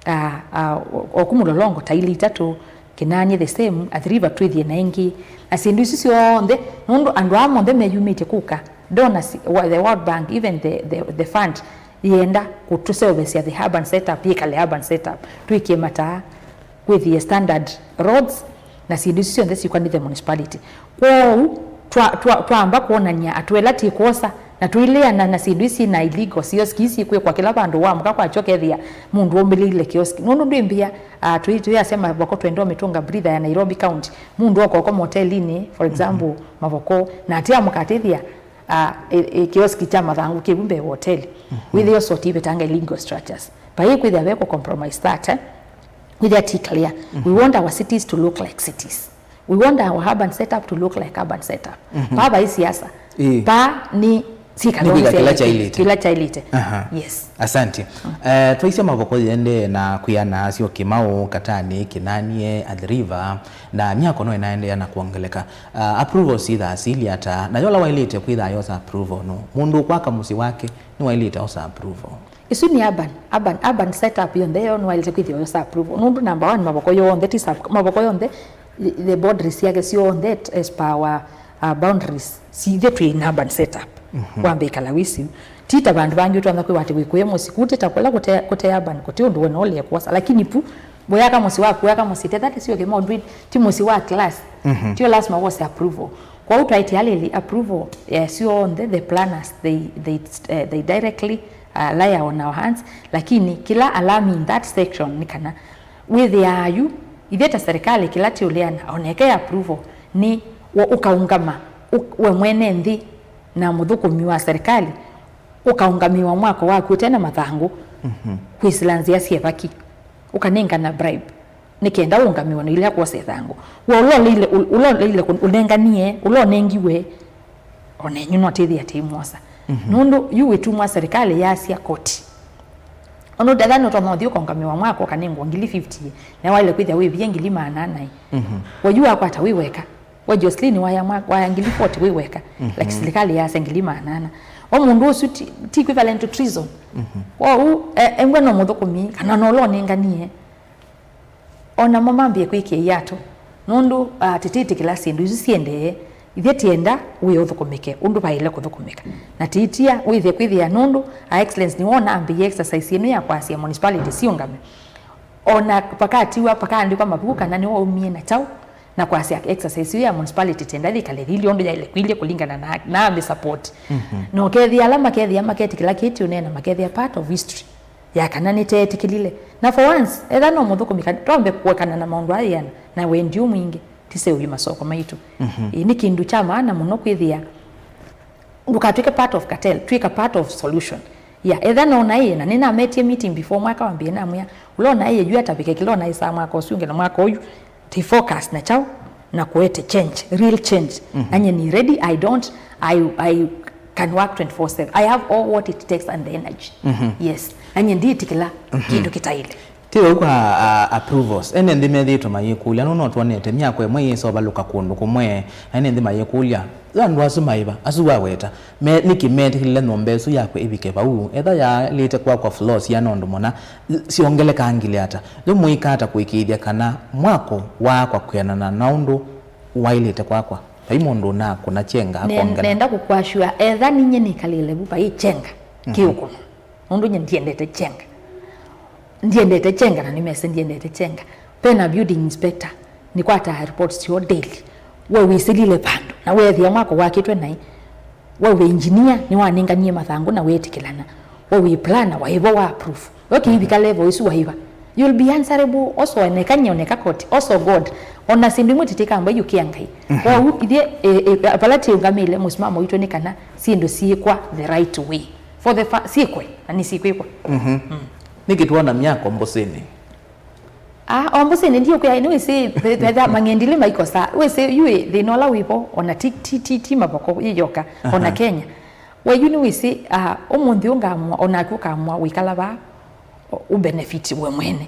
Ah, ah, o- oku Mũlolongo ta ilĩ itatũ, Kĩnani the same, Athi River twĩthie na ĩngĩ. Na syĩndũ isu syonthe, nũndũ andũ aa monthe meyumĩtye kũka, donors, wa- the World Bank, even the, the, the fund, yenda kũtũseũvĩsya the urban setup, yĩkale urban setup, twĩkĩe mataa, kwĩthĩe standard roads, na syĩndũ isu syonthe syĩkwa nĩ the municipality. Kwoou twa- twa- twamba kwonany'a atĩ ela ti kwosa, na tũileana na syĩndũ isi na illegal kioski isi kwĩkwa kĩla vandũ, waamũka kwakyo ũkethĩa mũndũ ũmbĩlĩile kioski. Nũndũ ndwĩmbĩa, ah, tũi- tũyasya Mavoko twenda ũmĩtũnga breather ya Nairobi County, mũndũ oka ũkoma hotelinĩ, for example, Mavoko, na atiamũka atĩthĩa, ah, ĩ- ĩ- kioski kya mathangũ kĩvu mbee wa hoteli. Wĩthĩe ũsoti ivetanga illegal structures. Vai kwĩthĩa ve kũ compromise that, eh? Kwĩthĩa ti clear. We want our cities to look like cities. We want our urban setup to look like urban setup. Vaa vai siasa. Ĩĩ. Vaa nĩ syĩkalo. Nĩ kwĩthĩa kĩla kyaĩlĩte. Kĩla kyaĩlĩte. Aha. Yes. Asante. Eh, twaisye Mavoko yĩendee na kwĩana Syokimau, Katani, Kĩnani, Athi River, na myako no ĩnaendeea na kwongeleka. Ah, approval syĩthaa sili ata? Na yola waĩlĩte kwĩthaa yosa approval no? Mũndũ ũkwaka mũsyĩ wake nĩwaĩlĩte osa approval? Isu nĩ urban, urban, urban setup yonthe yo nĩwaĩlĩte kwĩthĩwa yosa approval. Nũndũ number one, Mavoko yonthe, ti sub, Mavoko yonthe, the boundaries syake syonthe as per our, uh, boundaries, sithe twĩ in urban setup. Wambe ĩkala wĩsĩ. Ti ta vandũ vangĩ ũtonya kwĩwa atĩ wĩkũya mũsyĩ. Kũu ti ta kũla kũte, kũte urban, kũti ũndũ wena ũlea kwosa. Lakini pu, wĩaka mũsyĩ waku, wĩaka mũsyĩ, tethate sio kĩmo ndwĩ, ti mũsyĩ wa class. Tio lazima wose approval. Kwoou twaĩtĩa lĩlĩ approval ya syonthe, the planners, they, they, eh, they directly, uh, lie on our hands, lakini kĩla alarming in that section nĩ kana wĩthĩaa yu, ithyĩ ta serikali kĩla tĩũleana, oneke approval nĩ wo ũkaũngama, ũ- we mwene nthĩ na mũthũkũmi wa serikali, ũkaũngamĩwa mwako waku ũte na mathangũ, kwĩsĩla nzĩa syĩ vaki, ũkanengana bribe, nĩ kenda ũũngamĩwe na ila kwosa ĩthangũ. We ũla ũleile, ũ- ũla ũleile kũ- ũnenganie, ũla ũnengiwe, o nenyu no tĩthĩa tĩimwosa. Nũndũ yu wĩtumwa serikali yasya koti. Ona ũtetha nũtonya ũthi ũkongamĩwa mwako ũkanengwa ngili fifty, na waile kwĩthĩa wĩvie ngili maana ana. We yu wakwata wĩ weka. We Jocelyn waya mwa- waya ngili forty wĩ weka. Like serikali yasya ngili maana ana. O mũndũ ũsu ti, ti equivalent to treason. Kwoou, e- engwe no mũthũkũmi, kana no ũla ũnenganie. O namo mambie kwĩkĩa iatũ, nũndũ, ah, tĩtĩtĩkĩla syĩndũ isu siendee, ithyĩ tienda wĩa ũthũkũmĩke ũndũ vaĩle kũthũkũmĩka. Na tiitia wĩthĩe kwĩthĩa nũndũ, ah, excellence nĩwe ũnambĩie exercise ĩno ya kwasya municipality siũngame. O na vakatiwa, vakaandĩkwa mavuku kana nĩwaumie na kyaũ, na kwasya exercise ĩyo ya municipality tenda yĩkale yĩilyĩ ũndũ yaĩle kwĩilyĩ kũlingana na, na amĩ support. Na ũkethĩa ala makethĩa maketĩkĩla kĩĩ tĩũneena makethĩa part of history ya kana nĩteetĩkĩlile. Na for once, etha no mũthũkũmi kana twambe kũekana na maũndũ aa yĩana na wendi ũmwingĩ, tiseũvye masoko maitũ. Ĩĩ, nĩ kĩndũ kya maana mũno kwĩthĩa ndũkatw'ĩke part of cartel, twĩka part of solution. Ya, etha nona ĩĩ, na nĩnametie meeting before mwaka wambĩe, namwĩa, ũla ona ĩĩ yu atavĩke kĩla ona ĩsaa mwaka ũsu ũngĩ na mwaka ũyu, tĩ focus na kyaũ, na kũete change, real change. Na nye nĩ ready, I don't, I, I can work twenty-four seven. I have all what it takes and the energy. Yes. Na nye ndiĩtĩkĩla kĩndũ kĩtaĩle. Ti ũu kwa, a, approvals. Ene nthĩ methĩĩtwe mayĩkũlya, nũndũ no twonete myako ĩmwe yĩsovalũka kũndũ kũmwe, na ene nthĩ mayĩkũlya, "Yo andũ asu maĩva, asu waweta, me, nĩkĩ metĩkĩlile nyũmba ĩsu yakwa ĩvike vau? Etha yaĩlĩte kwakwa floor siana ũndũ mũna, syongeleka ngili ata? Yo mũika ata kũĩkĩĩthya kana mwako waakwa kwĩanana na ũndũ waĩlĩte kwakwa?" Vai mũndũ ũnakũna kyenga Ne- akongela. Nenda kũkwashua, etha ninye nĩkalĩle vu vai kyenga kĩũkũna. Nũndũ nye ndiendete kyenga. Ndiendete kyenga na nĩmese ndiendete kyenga. Vena building inspector, nĩkwataa reports syoo daily. We wĩsĩlile vandũ, na weethĩa mwako wakĩtwe naĩ. We wĩ engineer, nĩwanenganie mathangũ na weetĩkĩlana. We wĩ planner, waĩvo wa approve. We kĩivika level ĩsu waĩva. You'll be answerable, also oneka nye, oneka koti, also God. Ona syĩndũ imwe tĩtĩkamba yũkĩa Ngai. Kwoou ithyĩ, e, e, vala tĩũngamĩle, mũsimamo witũ nĩ kana syĩndũ syĩkwa the right way. For the fa- syĩkwe, na nĩsikwĩkwa. Nĩkĩ twona myako Mbũsĩnĩ? Ah, o Mbũsĩnĩ ndiũkwĩa, nĩwĩsĩ, ve- vetha mang'endilĩ maikosa. Wĩsĩ, yu ĩ, thĩna ũla wĩvo, ona ti, ti, ti, ti Mavoko yĩyoka, ona Kenya. We yu nĩwĩsĩ, ah, ũmũnthĩ ũngamwa, onaku ũkamwa wĩkala vaa, ũ- ũbenefit we mwene.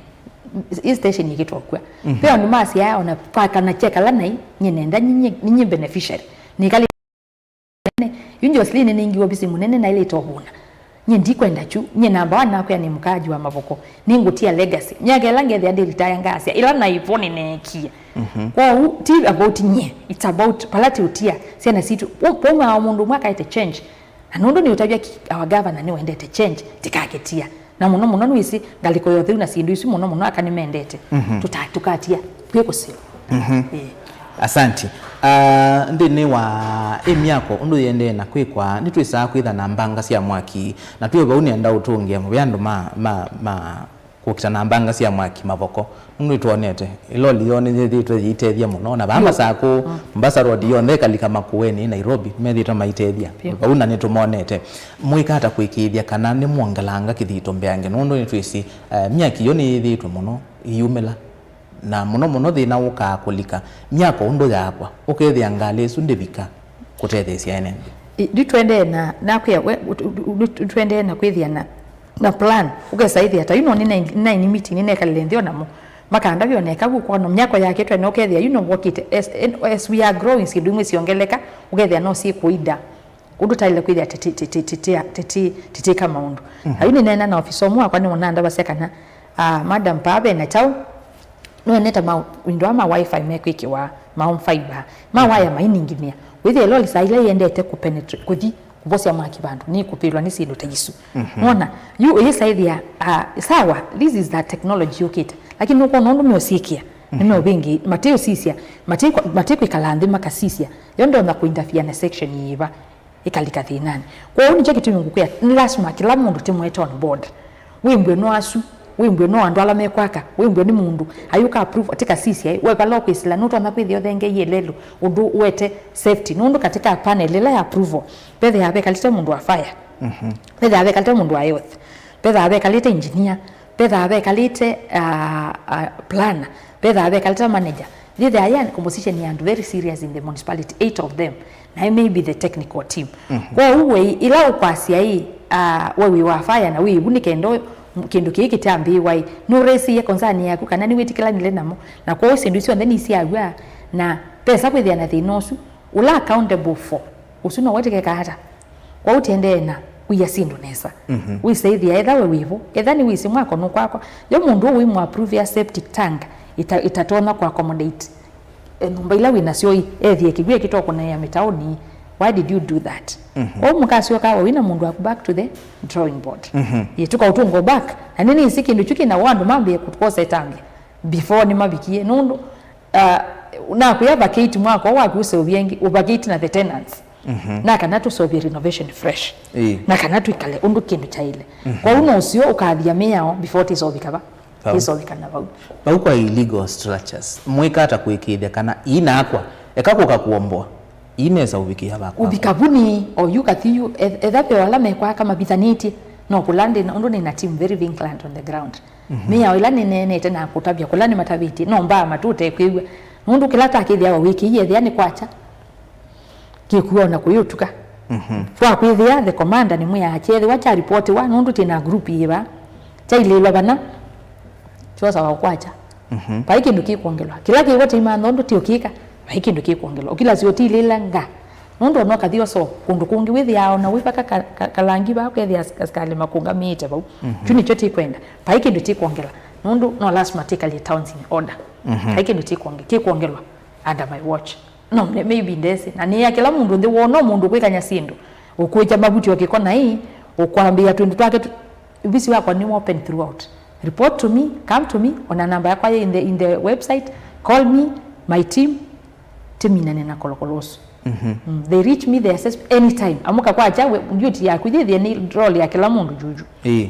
Ĩ station ĩkĩtwa kw'a. Ve andũ masyaa, ona kwa kana kyekala naĩ, nyie nenda, ninye, ninye beneficiary. Nĩkali nene. Yu Jocelyn nĩnengiwe ovisi mũnene naĩlĩte ũvũna. Nyie ndikwenda kyu, nyie namba one nakwĩa nĩ mũkaaji wa Mavoko. Nĩngũtia legacy. Myaka ĩla ngethĩa ndĩ retire ngaasya, ĩla naĩ vo nĩneekie. Kwoou, ti about nyie, it's about vala tũũtia syana sitũ. Waumaa o mũndũ ũmwe akaete change. Na nũndũ nĩũtavya ki-, our governor nĩwendete change, tĩkakĩtia. Na mũno mũno nĩwĩsĩ ngalĩko ya ũtheu na syĩndũ isu mũno mũno aka nĩmendete. Tũta-, tũkatia kwĩ kũseo. Ĩĩ. Asanti. Ah, nthĩnĩ wa ĩ myako ũndũ yĩendee na kwĩkwa, nĩtwĩsaa kwĩtha na mbanga sya mwaki, na twĩ vau nĩenda ũtũngĩe mũvea andũ ma, ma, ma kũkita na mbanga sya mwaki Mavoko. Nũndũ nĩtwonete ĩloli yoo nĩyĩthĩĩtwe yĩitethya mũno, na vaa Masakũ, Mombasa Road yonthe ĩkalika Makueni, Nairobi, methĩĩtwe maitethya vau, na nĩtũmonete. Mwĩka ata kũĩkĩĩthya kana nĩmwongelanga kĩthito mbeange? Nũndũ nĩtwĩsĩ, eh, myaki yo nĩyĩthĩĩtwe mũno ĩyumĩla, na mũno mũno thĩna ũkaa kũlika myako ũndũ yakwa, ũkethĩa ngalĩ ĩsu ndĩvika kũtetheesya ene nthĩ. Ĩ, nĩtũendee na, nakwĩa, we, nĩtũendee na kwĩthĩa na, na plan. Ũkesa ĩthĩa ta yu no nĩnaini meeting, nĩnekalile nthĩ o namo. Makandavya o neka vu kwona myako yakĩtwe na ũkethĩa yu no wokĩte. As, as we are growing, syĩndũ imwe syongeleka, ũkethĩa no syĩkũida. Ũndũ taĩle kwĩthĩa tĩtĩ-, tĩtĩ-, tĩtĩ-, tĩtĩ-, tĩtĩka maũndũ. Na yu nĩneena na ofisa ũmwe wakwa nĩwona ndavasya kana, ah, madam, paa ve na kyaũ, nĩwonete ma window ma wifi mekwĩkĩwa, ma home fiber, ma waya maining'inia. Wĩthĩa ĩloli saa ila yĩendete kũpenetrate, kũthi kũvosya mwaki vandũ, nĩkũvĩlwa nĩ syĩndũ ta isu. Nĩwona, yu ũyĩsaĩthĩa, ah, sawa, this is the technology yũkĩte. Lakini nũkwona ũndũ meũsyĩkĩa, nĩmeũvĩngĩ, matĩũsisya, matĩkwa-, matĩkwĩkala nthĩ makasisya. Yo ndonya kũinterfere na section yĩva. Ĩkalika thĩnanĩ. Kwoou nĩkyo kĩtumi ngũkwĩa, nĩ lasima kĩla mũndũ tĩmwete on board. Wĩmbwe no asu, wĩmbwe no andũ ala mekwaka, wĩmbwe nĩ mũndũ ayũka approve, tĩkasisya, we vala ũkwĩsĩla, nũtonya kwĩthĩa ũthengeie lelũ, ũndũ ũete safety. Nũndũ katĩ ka panel ĩla ya approval, vethĩaa vekalĩte mũndũ wa fire, vethĩaa vekalĩte mũndũ wa health, vethĩaa vekalĩte engineer, Vethaa vekalĩte, ah, ah, planner, vethaa vekalĩte manager. Yĩthĩaa yĩ composition ya andũ very serious in the municipality, eight of them. Na maybe the technical team. Kwoou we, ĩla ũkwasya ĩ, ah, we wĩ wa fire na wĩ ĩvu nĩ kenda ũ-, kĩndũ kĩĩ kĩtambĩĩwa ĩ, nũraisĩie concern yaku kana nĩwĩtĩkĩlanile namo. Na kwoou syĩndũ syonthe nĩsyaaw'a na pesa kwĩthĩa na thĩna ũsu, ũla accountable for, ũsu no wetĩkĩka ata? Kwoou tĩendee na kũia syĩndũ nesa. Wĩsaĩthĩa etha we wĩvo, etha nĩwĩsĩ mwako nũkwakwa. Yo mũndũ ũũ wĩmũapprove septic tank ĩta-, ĩtatonya kũaccommodate, e, nyũmba ila wĩ nasyo ĩ, ethĩe kĩw'ũ kĩtokũnaĩa mĩtaũni. Why did you do that? Kwoou mũkasyoka we wĩna mũndũ waku back to the drawing board. Yĩ tũkaũtũngo back. Na nĩnĩsĩ kĩndũ kyu kĩna andũ mambĩe kũkosa ĩtambya before nĩmavikie. Nũndũ Ah, nakwĩa vacate mwako waku ũseũvye ĩngĩ, ũvacate na the tenants. Na kana tũseũvye renovation fresh. Ĩĩ. Na kana twĩkale ũndũ kĩndũ kyaĩle. Kwoou no ũseo ũkathia mĩao before tĩseũvika va? Vau. Tĩseũvika na vau. Vau kwa illegal structures, mwĩka ata kũĩkĩĩthya kana ii nakwa, eka kũka kũomboa, ii nesa ũvikĩa vakwa? Ũvika vu nĩ, o yu kathi yu, eth-, etha ve o ala mekwaka mavithanĩtye, no kũla ndĩ na, ũndũ nĩ na team very vigilant on the ground. Mĩao ĩla nĩneenete na kũtavya kũla nĩmatavĩtye, no mbaa matũ ũtekwĩw'a. Nũndũ kĩla takĩthĩawa wĩkĩie ethĩa nĩ kwakya, kĩkuo na kũyĩ ũtuka. Twakwĩthĩa, the commander nĩmwĩaa, kyethĩwa kyaripotiwa, nũndũ twĩ na group yĩ vaa, kyailĩĩlwa vana, kyosawa kwakya. Vai kĩndũ kĩkwongelwa. Kĩla kĩvo tĩimantha ũndũ tĩũkĩka, vai kĩndũ kĩkwongelwa. Ũkilasi ũtilĩĩla nga. Nũndũ ona ũkathi oso kũndũ kũngĩ wĩthĩaa ona wĩvaka ka-, ka-, kalangi vaa ũkethĩa as-, asikalĩ makũngamĩĩte vau. Kyu nĩkyo tĩkwenda. Vai kĩndũ tĩkwongela. Nũndũ no lasima tĩkalye towns in order. Vai kĩndũ tĩkwonge-, kĩkwongelwa under my watch. No, ne-, maybe ndesĩ. Na nĩya kĩla mũndũ nthĩ woo, no mũndũ kwĩkany'a syĩndũ. Ũkũĩkya mavuti o kĩko na ĩ, ũkwambĩĩa twĩndũ twake tu-, ovisi wakwa nĩ open throughout. Report to me, come to me, ona namba yakwa yĩ in the, in the website, call me, my team, tĩminane na kolokolo ũsu. Mm, they reach me, they assess me anytime. Amũka kwakya, we, duty yaku yĩthĩe nĩ role ya kĩla mũndũ juju. Ĩĩ.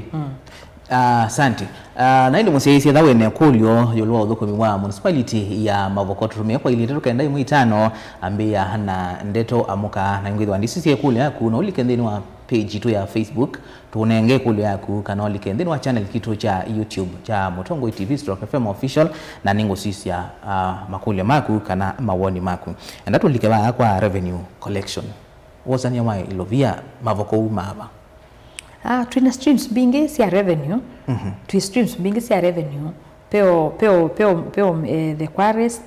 Ah, asante. Ah, na ĩndĩ mũsyaĩĩsya etha wĩna ĩkũlyo ĩũlũ wa ũthũkũmi wa municipality ya Mavoko, tũtũmĩe kwa ilĩ itatũ kenda ĩmwe itano, ambĩĩa na ndeto amũka, na ingwĩthwa ndisisye ĩkũlyo yaku, na ũlike nthĩnĩ wa page itũ ya Facebook, tũnenge ĩkũlyo yaku, kana ũlike nthĩnĩ wa channel kitũ kya YouTube kya Mũtongoi T V stroke F M Official, na nĩngũsisya, ah, makũlyo maku kana mawoni maku. Enda tũlike vaa kwa revenue collection. Wosania wa ilovia Mavoko umaa va? Ah, twĩna streams mbingĩ sya revenue. Twĩ streams mbingĩ sya revenue. Peo, peo, peo, peo, eh, the quarries,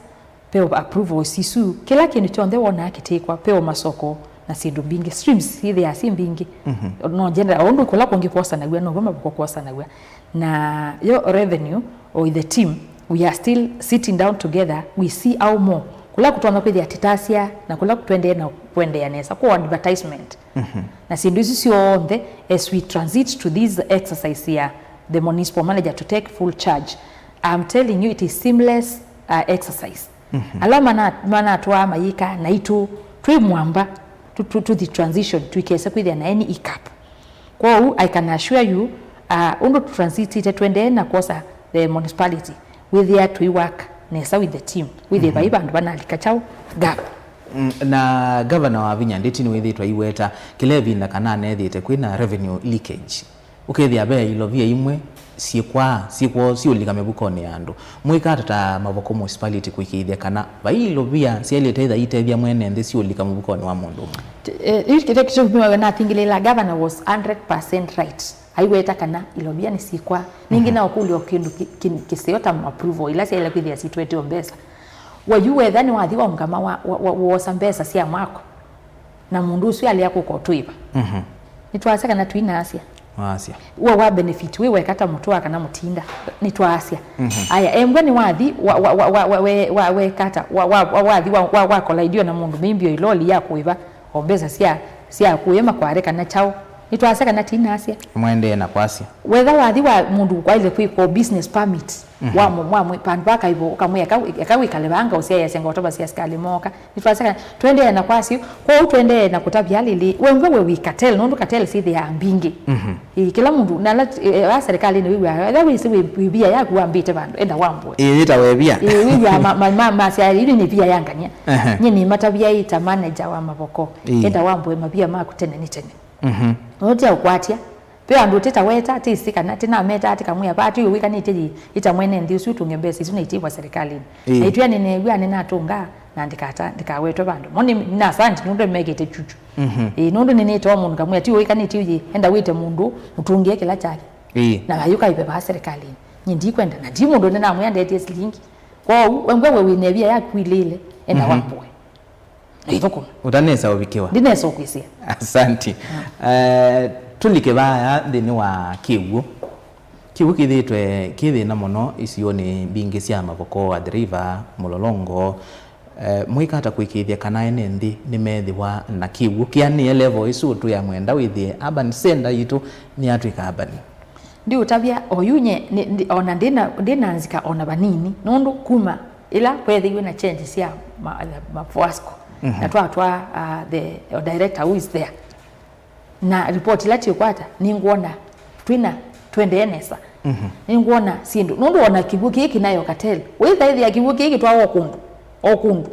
peo approvals isu. Kĩla kĩndũ kyonthe wonaa kĩtĩkwa, peo masoko, na syĩndũ mbingĩ. Streams syĩthĩaa syĩ mbingĩ. Mhm. No general, o ũndũ kũla kũngĩ kwosanaw'a, novo mavoko kwosanaw'a. Na yo revenue, or the team, we are still sitting down together, we see how more. Kũla kũtonya kwĩthĩa tĩtasya, na kũla tũendee na kũendeea nesa, kwa advertisement. Mhm. Na syĩndũ isu syonthe, as we transit to this exercise ya the municipal manager to take full charge, I'm telling you, it is seamless, uh, exercise. Mhm. Ala mana-, manatwaa mayĩka naitũ twĩ mwamba, tu-, tu-, tũthi transition, tũikese kwĩthĩa na any hiccup. Kwoou, I can assure you, uh, ũndũ tũtransitĩte tũendee na kwosa the municipality, wĩthĩa tũi work nesa with the team, wĩthĩe, mhm, vai vandũ vanalika kyaũ gap. Mm, na gavana Wavinya Ndeti nĩwĩthĩĩtwe aiweta kĩla ĩvinda kana anethĩĩte kwĩna revenue leakage. Ũkethĩa ve ilovia imwe syĩkwaa, syĩkwoo, siũlika mĩvukonĩ ya andũ. Mwĩka ata ta Mavoko Municipality kũĩkĩĩthya kana vai ilovia syaĩlĩte itha itethya mwene nthĩ siũlika mũvukonĩ wa mũndũ ũmwe? Eh, yu kĩtũ kĩtũmiwe nathingĩlĩĩla, governor was hundred percent right. Aiweta kana ilovia nĩsyĩkwaa. Ningĩ, mhm, na ũkũlya o kĩndũ kĩ-, kĩ-, kĩseo ta approval ila syaĩle kwĩthĩa sitweteo mbesa. We yu wetha nĩwathi waũngama wa, wa, wa, woosa mbesa sya mwako. Na mũndũ ũsu alea kũka ũtwĩva. Mhm. Nĩtwasya kana tũinaasya. Wasya. Ũo wa benefit wĩ weka ta mũtũa kana mũtinda. Nĩtwasya. Mhm. Aya, embwa nĩwathi wa, wa, wa, wa, wa, we, wa, weka ata, wa, wa, wa, wathi wa, wa, wa kolaidio na mũndũ, maybe o iloli ya kũĩva, o mbesa sya, sya kũĩma kware kana kyaũ. Nĩtwasya kana tinaasya. Mwaendee na kwasya. Wetha wathi wa mũndũ kwaile kwĩka o business permit. Mhm. Wa mũ-, mwa mwe-, vandũ vakaĩvo, ũkamwĩa, "Eka wĩ-, eka wĩkale vaa ngaũsyaĩasya ngotova sya asikalĩ mooka." Nĩtwasya kana tũendee na kwasya, kwoou tũendee na kũtavya lĩlĩ, we ngwe we wĩ cartel, nũndũ cartel syĩthĩaa mbingĩ. Mhm. Ĩĩ, kĩla mũndũ, na ala, eh, a serikali nĩ wĩw'aa, ethĩwa wĩsĩ wĩ, wĩ via yaku wambĩte vandũ, enda wambũe. Ĩĩ, yĩta we via. Ĩĩ, wĩw'aa ma, ma, ma, masya, "Ĩno nĩ via ya ngania." Ehe. Nyie nĩmatavya ĩ ta manager wa Mavoko. Ĩĩ. Enda wambũe mavia maku tene nĩ tene. Mhm. Ũtia ũkwatya. Ve andũ tĩtaweta, tĩsĩ kana, tĩnameta, tĩkamwĩa, "Vaa tũiwĩkanĩtye yĩ, ĩta mwene nthĩ ũsu ũtũnge mbesa isu na itĩwa serikalini." Ĩĩ. Na itwĩa nĩneew'a nĩnatũnga, na ndikata, ndikawetwe vandũ. Mo nĩ, nĩ asante, nũndũ nĩmekĩte chuchu. Mhm. Ĩĩ, nũndũ nĩnĩte o mũndũ ngamwĩa, "Tũiwĩkanĩtye yĩ, enda wĩte mũndũ, mũtũngĩe kĩla kyake." Ĩĩ. Na vayũka iveva serikalini. Nyie ndikwenda, na ndi mũndũ nĩnamwĩa ndetie silingi. Kwoou, we ngwe we wĩnevia yaku ilĩle, enda, mhm, wambũe. Ithũkũma. Ũtanesa ũvikĩwa. Ndinesa ũkwĩsĩa. Asanti. Mm. Eh, tũlike vaya nthĩnĩ wa kĩw'ũ. Kĩw'ũ kĩthĩĩtwe kĩ thĩna mũno isionĩ mbingĩ sya Mavoko, Athi River, Mũlolongo. Eh, mwĩka ata kũĩkĩĩthya kana ene nthĩ nĩmethĩwa na kĩw'ũ kĩanĩe level ĩsu ũtwĩa mwenda wĩthĩe urban center yitũ nĩyatw'ĩka urban? Ndiũtavya oyu nye, nĩ, ndi, ona ndĩna, ndĩna nzika ona vanini, nũndũ kuma ĩla kweethĩiwe na change sya ma, ma Fuasco, mhm, na twatwaa, uh, the, uh, director who is there, na report ila tĩũkwata, nĩngwona twĩna, twendee nesa. Mhm. Nĩngwona syĩndũ, nũndũ ona kĩw'ũ kĩĩ kĩnayo cartel, wĩthaĩthĩa kĩw'ũ kĩĩ kĩtwawa o kũndũ, o kũndũ.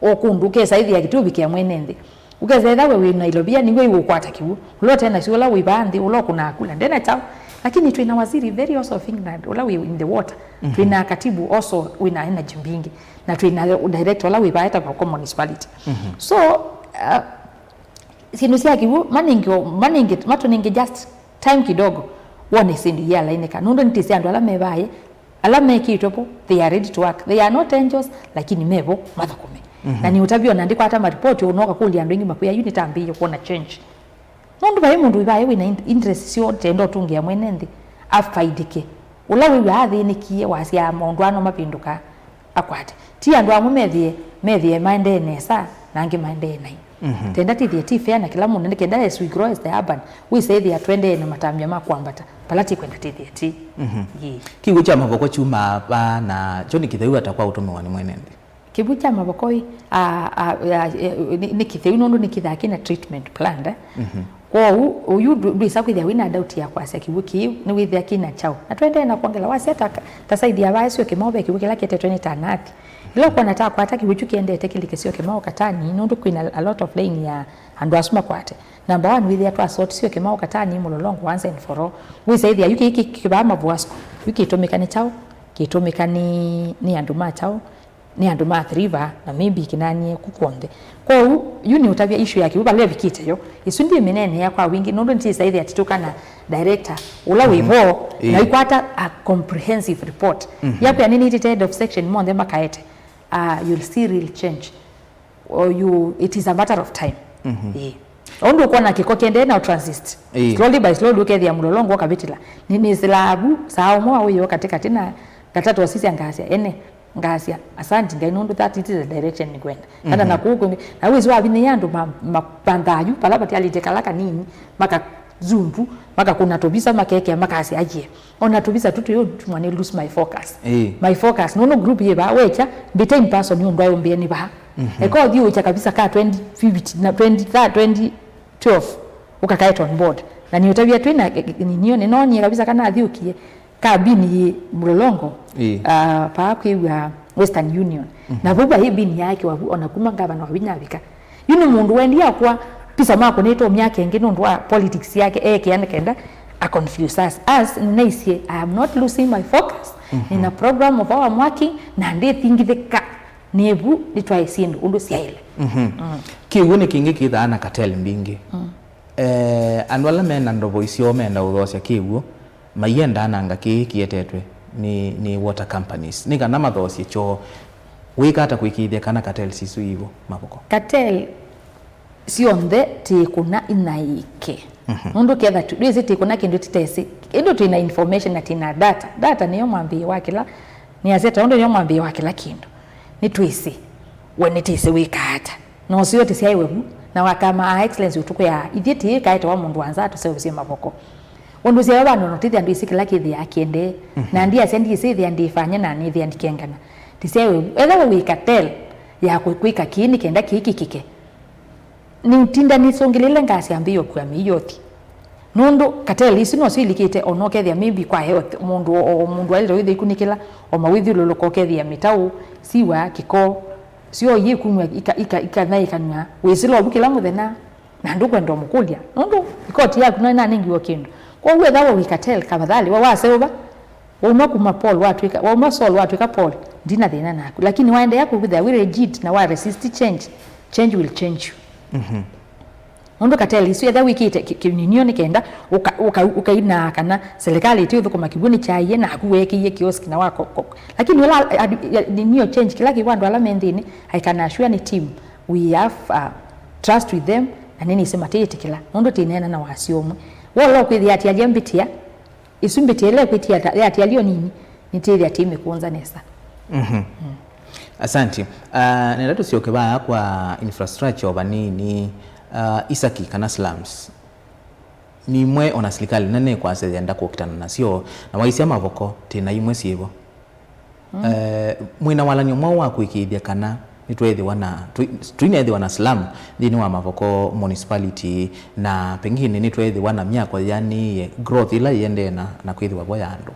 O kũndũ, ũkesa ĩthĩa kĩtĩ ũvikĩa mwene nthĩ. Ũkesa ĩtha we wĩ na ilovia, nĩw'o iũkwata kĩw'ũ. Ũla ũte nasyo, ũla wĩ vaa nthĩ, ũla ũkũnaa kula, ndena kyaũ. Lakini twĩ na waziri very also of England, ũla wĩ in the water. Mhm. Twĩ na katibu also wĩ na energy mbingĩ. Na twĩ na director ũla wĩ vaa eta Mavoko Municipality. Mhm. So, uh, syĩndũ sya kĩw'ũ, manenge, manenge, matũnenge just time kidogo, wone syĩndũ ialainĩka. Nũndũ nĩtĩsĩ andũ ala me vaa, ala mekĩtwe vo, they are ready to work. They are not angels, lakini me vo, mathũkũme. Mhm. Na nĩũtavya ona ndikwata maripoti, ũnooka kũlya andũ aingĩ makwĩa, "Yu nĩtambĩĩe kwona change." Nũndũ vai mũndũ wĩ vaa wĩ na in-, interest syo tenda ũtũngĩa mwene nthĩ, afaidĩke. Ũla wĩw'aa athĩnĩkie, wasyaa maũndũ ano mavĩndũkaa, akwate. Ti andũ amwe methĩe, methĩe maendee nesa, na angĩ maendee naĩ. Mhm. Tenda tĩthĩe ti fair na kĩla mũndũ, nĩ kenda as we grow as the urban, wĩsa ĩthĩa twendee na matambya ma kwambata, vala tĩkwenda tĩthĩe ti. Mhm. Yĩĩ. Kĩw'ũ kya Mavoko kyumaa va, na kyo nĩ kĩtheu ata kwa ũtũmĩwa nĩ mwene nthĩ? Kĩw'ũ kya Mavoko ĩ, a, a, a, e, nĩ, nĩ kĩtheu nũndũ nĩ kĩthaa kĩna treatment plant, eh? Mhm. Kwoou, ũyu ndũ-, ndwĩsa kwĩthĩa wĩna doubt ya kwasya kĩw'ũ kĩĩ nĩwĩthĩa kĩna kyaũ. Na tũendee na kwongela, wasya ta, ta side ya vaa Syokimau ve kĩw'ũ kĩla kĩetetwe nĩ Tanathi. Ĩla ũkwona ta kwata kĩw'ũ kyu kĩendete kĩlike Syokimau Katani, nũndũ kwĩna a lot of laying ya andũ asu makwate. Number one, wĩthĩa twa sort Syokimau Katani, Mũlolongo once and for all. Wĩsa ĩthĩa yu kĩĩ kĩ-, kĩvaa Mavoko, yu kĩtũmĩka nĩ kyaũ, kĩtũmĩka nĩ, nĩ andũ ma kyaũ, nĩ andũ ma Athi River, na maybe kĩnanie ku kw'onthe. Kwoou, yu nĩ ũtavya issue ya kĩw'ũ vala ĩvikĩte yo. Ĩsu ndimĩneenea kwa wingĩ, nũndũ nĩtĩsa ĩthĩa tĩtũka na director ũla wĩ vo, mhm, ĩĩ, na ikwata a comprehensive report. Mhm. Yakwĩa nĩnĩtĩte head of section monthe makaete, uh, you'll see real change. Or you, it is a matter of time. Mhm. Ĩĩ. Ũndũ ũkwona kĩko kĩendee na transit. Ĩĩ. Slowly by slowly ũkethĩa mũlolongo ũkavĩtĩla. Nĩ, nĩsĩlaa vu, saa ũmwe wa ũyoo katĩ katĩ na katatũ asisya ngasya, ene, ngasya, "Asanti Ngai nũndũ that it is the direction nĩkwenda." Kana Mhm. na kũu kũngĩ. Na wĩsĩ wavinyĩĩa andũ ma, ma, mavanthaa yu, vala vatialĩte kala kanini, makazumbu, makakũna tũvisa, makekea, makasya, "Ayie." Ona tũvisa tũtũ yu tumwa nĩ lose my focus. Ĩĩ. My focus. Nũndũ group yĩ vaa, wekya, mbĩte in person nĩ ũndũ ayũmbĩe nĩ vaa. Mhm. Eka ũthiũũkya kavisa ka twenty fifteen, na twenty, twenty twelve, ũkakaeta on board. Na nĩũtavya twĩ na, eh, eh, ninio, nĩnoonie kavisa kana athiũkie, ka bini yĩ mũlolongo, Ĩĩ. ah, paa kwĩw'a Western Union. Mhm. Na vau vai bini yake wavu, ona kuma ngavana wa vinya avika. Yu nĩ mũndũ wendi akwa pisa makũnĩtwo myaka ĩngĩ nũndũ wa politics yake eekĩa nĩ kenda a confuse us. As nĩnaisye, I am not losing my focus. Mhm. Nina program of how I'm working, na ndĩthingithĩka nĩ vu nĩtwaĩ syĩndũ ũndũ syaĩle. Mhm. Mm. Kĩw'ũ nĩ kĩngĩ kĩthaa na cartel mbingĩ. Mm. Eh, andũ ala mena ndovo isyo menda ũthosya kĩw'ũ, maiendaa nanga kĩĩ kĩetetwe nĩ, nĩ water companies. Nĩ kana mathoosye kyoo. Wĩka ata kwĩkĩĩthya kana cartels isu ivo mavoko? Cartel syonthe tĩkũna inaĩke. Mhm. Nũndũ ketha tu, ndwĩsĩ tĩkũna kĩndũ tĩtesĩ. Ĩndĩ twĩna information na twĩna data. Data nĩyo mwambĩĩo wa kĩla, nĩasya ta ũndũ nĩyo mwambĩĩo wa kĩla kĩndũ. Nĩtwĩsĩ, we nĩtĩsĩ wĩka ata. Na ũseo tĩsyaĩwe vu, na wakama a excellence ũtũkwĩa, ithyĩ tĩĩkaete wa mũndũ wa nza atũseũvĩsye mavoko. Ũndũ ũsyaĩwe vandũ na ũtĩthĩa ndwĩsĩ kĩla kĩthĩaa kĩendee. Mhm. Na ndiasya ndĩsĩ ĩthĩa ndĩfanya na nĩthĩa ndikengana. Tĩsyaĩwe vu, etha we wĩ cartel ya kwĩ-, kwĩka kĩĩ nĩ kenda kĩĩ kĩkĩke. Nĩtinda nĩsũngĩlĩle ngasya mbĩo kua mĩiothi. Nũndũ cartel isu nosyo ilikĩte, ona ũkethĩa maybe kwa health, mũndũ o, o mũndũ aĩlĩte wĩthĩa ikunĩkĩla, o mawĩthyũlũlũka ũkethĩa mĩtaũ, siwa, kĩko, syoie kumw'a ika-, ika-, ikanyaĩkanw'a wĩsĩla ovu kĩla mũthenya, na ndũkwenda ũmũkũlya, nũndũ ikoti yaku no ĩnanengiwe kĩndũ. Kwoou etha we wĩ cartel, tafadhali, we waseũva, wauma kuma Paul watwĩka, wauma Saul watwĩka Paul, ndina thĩna naku. Lakini waendeea kwĩthĩa wĩ rigid na wa resist change, change will change you. Mhm. Nũndũ cartel isu etha wĩkĩte kĩ-, kĩninio nĩ kenda ũka-, ũka-, ũkainaa kana serikali ĩtĩ ũthũkũma kĩw'ũ nĩ kyaie naku weekĩie kiosk na wako, ko-, lakini ĩla adu-, ya-, ninio change kĩla kĩw'ũ andũ ala me nthĩnĩ, I can assure nĩ team, we have, uh, trust with them, na nĩnĩsĩ matĩĩtĩkĩla nũndũ tĩneena na wasyo ũmwe. Wola ũkwĩthĩa atialya mbĩtĩa, ĩsu mbĩtĩa ĩla ĩkwĩtia ta yatialio nini, nĩtĩthĩa tĩmĩkũnza nesa. Mhm. Mm. Asante. Ah, nenda tũsyoke vaya kwa infrastructure o vanini. Ah, isaki kana slums. Nimwe ona silikalĩ nene ĩkwasya yenda kũkitana nasyo, na waisya mavoko, tĩna imwe syĩvo. Mm. Eh, mwĩna walany'o mwaũ wa kũĩkĩĩthya kana nĩtweethĩwa na, twi-, tũineethĩwa na slum nthĩnĩ wa mavoko municipality, na pengine nĩtweethĩwa na myako yĩanĩĩe growth ĩla yĩendee na, na kwĩthĩwa vo ya andũ?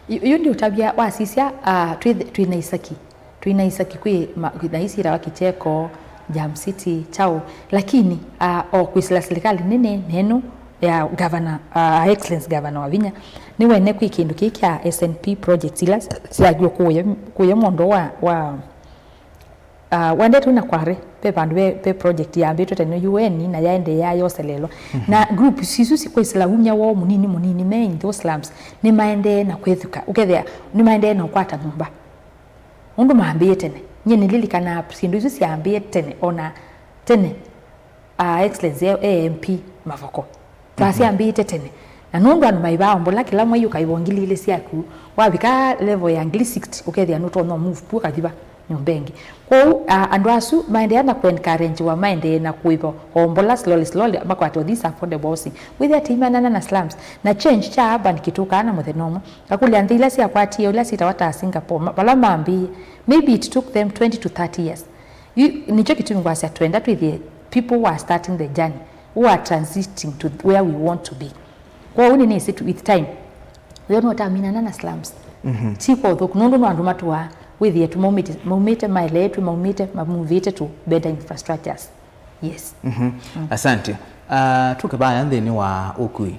Yu, yu ndiũtavya wasisya, ah, twĩ, twĩna isaki. Twĩna isaki kwĩ ma-, kwĩ na isi itawa Kicheko, Jam City, Chao. Lakini, ah, o kwĩsĩla silikalĩ nene nenu ya governor, ah, Excellence Governor Wavinya, nĩwene kwĩ kĩndũ kĩĩ kya S N P projects ila syakiwe kũya, kũya mũndũ wa, wa, ah, wendete na kware, ve vandũ ve, ve project yambĩtwe tene U N na yaendeea yoselelwa. Mhm. Na groups isu sikwĩsĩla umya woo mũnini mũnini me in those slums, nĩmaendee na kwĩthuka, ũkethĩa nĩmaendee na ũkwata nyũmba. Ũndũ mambĩĩe tene. Nyie nĩlilikanaa syĩndũ isu syambĩĩe tene, ona tene, ah, Excellency e, e M P Mavoko. Twasyambĩĩte tene. Na nũndũ andũ maĩvaa ombola kĩla mwei ũkaĩva o ngili ilĩ syaku, wavika level ya ngili sixty, ũkethĩa nũtonya move pu ũkathi va nyũmba ĩngĩ. Kwoou, ah, andũ asu maendeea na kũencouragewa maendee na kũĩva ombola slowly, slowly, makwate o these affordable housing. Wĩthĩa tĩimanana na slums. Na change kya urban kĩtũkaa na mũthenya ũmwe. Ngakũlya nthĩ ila syakwatie, ila syĩtawa ta Singapore, ma-, vala mambĩĩe, maybe it took them twenty to thirty years. Yu, nĩkyo kĩtumi ngwasya twenda twĩthĩe people who are starting the journey, who are transiting to where we want to be. Kwoou nĩnĩsĩ tu with time, wĩona ũtaminana na slums. Mhm. Ti kwa ũthũku, nũndũ no andũ matũaa, wĩthĩe tu maumĩte, maumĩte maeleetwe, maumĩte, mamuvĩte to better infrastructures. Yes. Mhm. Mm. Asante. Ah, tũke vaya nthĩnĩ wa ũkui.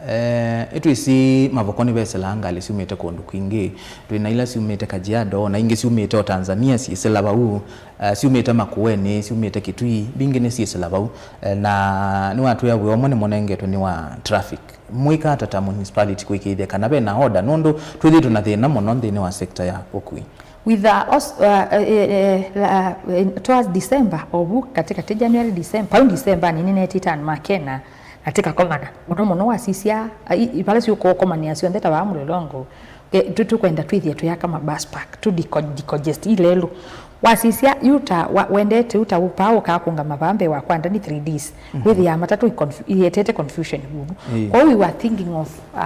Eh, ĩtwĩsĩ Mavoko nĩvesĩlaa ngalĩ syumĩte kũndũ kwingĩ. Twĩ na ila syumĩte Kajiado, na ingĩ syumĩte o Tanzania syĩsĩla vau. Eh, syumĩte Makueni, syumĩte Kitui, mbingĩ nĩsyĩsĩla vau. Eh, na nĩwatwĩa wĩa ũmwe nĩmũnengetwe nĩ wa traffic. Mwĩka ata ta municipality kũĩkĩĩthya kana ve na order, nũndũ twĩthĩĩtwe na thĩna mũno nthĩnĩ wa sector ya ũkui? With, uh, os- uh, eh, eh, eh, la- eh, towards December, ovu katikati January, December, pau December nini neti tan makena na tikakomana. Mũno mũno wasisya, ah, i- i- vala siũkokomania syonthe ta vaa Mũlolongo, eh, tu- tukwenda twithie tuyaka ma bus park, tu deco- decongest ilelu. Wasisya, yu ta wa- wendete, yu ta upaa ũkaa kũngama vaa mbee wa kwanda ni three Ds. Wĩthĩaa matatũ i confu- ietete confusion vuvu. Ĩĩ. Kwoou we were thinking of, uh,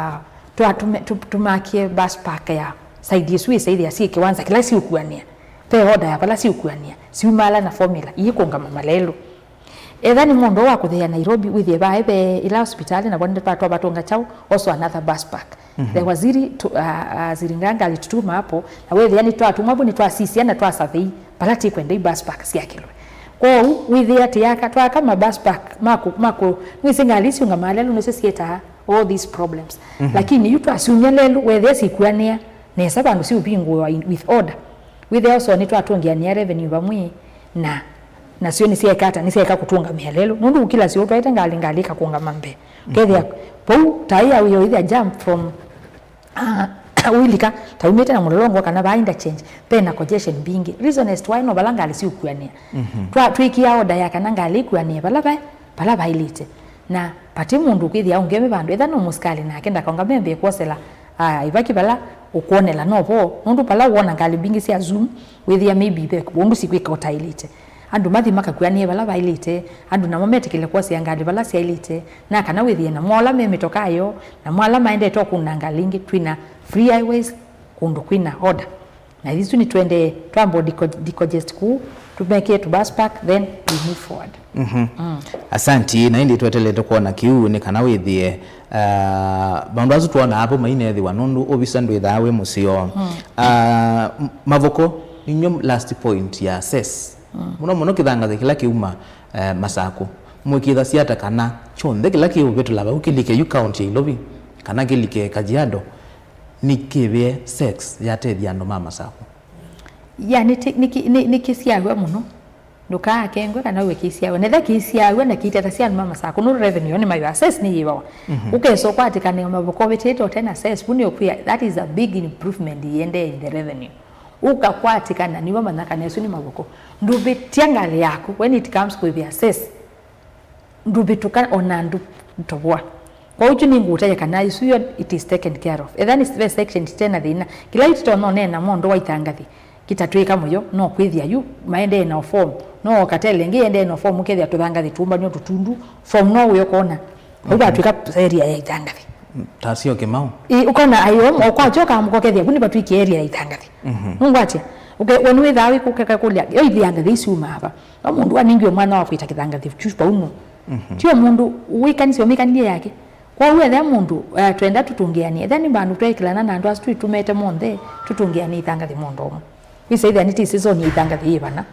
twa- tume- tu- tumakie bus park ya side isu ĩsaithĩa syĩ kĩwanza kĩla siũkuanĩa. Ve order ya vala siũkuanĩa, siumaala na formula iikũngama malelũ. Etha nĩ mũndũ wa kũthĩĩa Nairobi, wĩthĩe vaĩ ve ĩla hospitalĩ, na vo nĩtwatwa vatũnga kyaũ, also another bus park. The waziri tu- a- a- waziri Nganga alitutuma hapo, na wĩthĩa nĩtwatumwa vu, nĩtwasisya na twasurvey vala tikwenda i bus park syakĩlwe. Kwoou wĩthĩa tĩyaka twaka ma bus park maku maku, nĩsĩ ngalĩ siũngamaa lelũ nĩsyo sietaga all these problems. Lakini yu twasiumya lelũ, wethĩa sikuanĩa nesa vandũ siũvingũwa in- with order. Wĩthĩa ũsoo nĩtwatũngĩanĩa revenue vamwe na nasyo nĩsyaeka ata, nĩsyaeka kũtũngamĩa lelũ. Nũndũ kila siũ twaĩte ngalĩ, ngalĩ ĩkakũngama mbee. Ũkethĩa vau taĩ ya wĩya ũithĩa jump from, ah, ũilika taumĩte na Mũlolongo kana vaa interchange, ve na congestion mbingĩ. Reason as to why no vala ngalĩ siũkuanĩa. Twa- twĩkĩa order ya kana ngalĩ ĩkuanĩe vala vaĩ, vala vaĩlĩte. Na vati mũndũ ũkwĩthĩa ũngeme vandũ, etha no mũsikalĩ nake ndakaũngame mbee kwosela, ah, ivaki vala ũkwonela no vo, nũndũ vala wona ngalĩ mbingĩ sya zoom, wĩthĩa maybe ve ũndũ sikwĩka ũtaĩlĩte. Andũ mathi makakuanĩe vala vaĩlĩte, andũ namo metĩkĩle kwosea ngalĩ vala syaĩlĩte, na kana wĩthĩe namo ala me mĩtokaa yoo, namo ala maendete ũkũna ngalĩ ingĩ, twĩna free highways, kũndũ kwĩna order. Na isu nĩtwendee twambo deco- decongest kuu, tũmekĩe tũ bus park, then we move forward. Mhm. Asanti, na ĩndĩ twetelete kwona kĩu nĩ kana wĩthĩe, ah, maũndũ asu twonaa apo mainethĩwa nũndũ ovisa ndwĩthaa wĩ mũseo. Ah, m- mavoko, ninyo last point ya ses. Mũno mũno kĩthangathĩ kĩla kĩuma, eh, Masakũ. Mwĩkĩthasya ata kana kyonthe kĩla kĩũvĩtũla vau kĩlike yu kaunti ya Ilovi, kana kĩlike Kajiado, nĩkĩvĩe ses yatethya andũ ma Masakũ? Ya, nĩti- nĩki- nĩ- nĩkĩsiaw'a mũno. Ndũkaakengwe kana ũwe kĩsiaw'a. Netha kĩsiaw'a na kĩitetasya andũ ma Masakũ, nũndũ revenue nĩ maywa. Ses nĩ yĩvawa. Ũkesa ũkwatĩkane mavoko ũvĩtĩte ũte na ses, vu nĩ ũkwĩa, that is a big improvement iendee in the revenue. Ũkakwatĩkana nĩw'o manyakane, asu nĩ mavoko. Ndũvĩtya ngalĩ yaku when it comes kwĩvĩa ses. Ndũvĩtũka ona ndũtovoa. Kwoou kyu nĩngũũtavya kana isu yo it is taken care of. Etha nĩ ve section tite na thĩna. Kĩla yu titonya ũneena mondo wa ithangathĩ kĩtatwĩka mũyo, no kwĩthĩa yu maendee na form. No katele ĩngĩ yendee na form, ũkethĩa tũthangathĩ tũmbanĩo tũtundu, form no wĩo kona. Vau vatwĩka area ya ithangathĩ. Tasio Kĩmaũ. Ĩ, ũkona ayo, o kwakyo ũkamũka ũkethĩa vu nĩvatwĩkie area ya ithangathĩ. Nũngwatya, ũke- we nĩwĩthaa wĩkũkeka kũlya, yo ithangathĩ isiumaa va? No mũndũ wanengiwe mwana wa kwĩta kĩthangathĩ kyu vau nũ? Tio mũndũ wĩkanisye o mĩkanĩlye yake. Kwoou ethe mũndũ, eh, twenda tũtũngĩanĩe. Ethe nĩ vandũ tweĩkĩlana na andũ asu twĩtũmĩte monthe, tũtũngĩanĩe ithangathĩ mũndũ ũmwe. Wĩsaĩthĩa nĩtwĩsĩ zone ya ithangathĩ yĩ vana.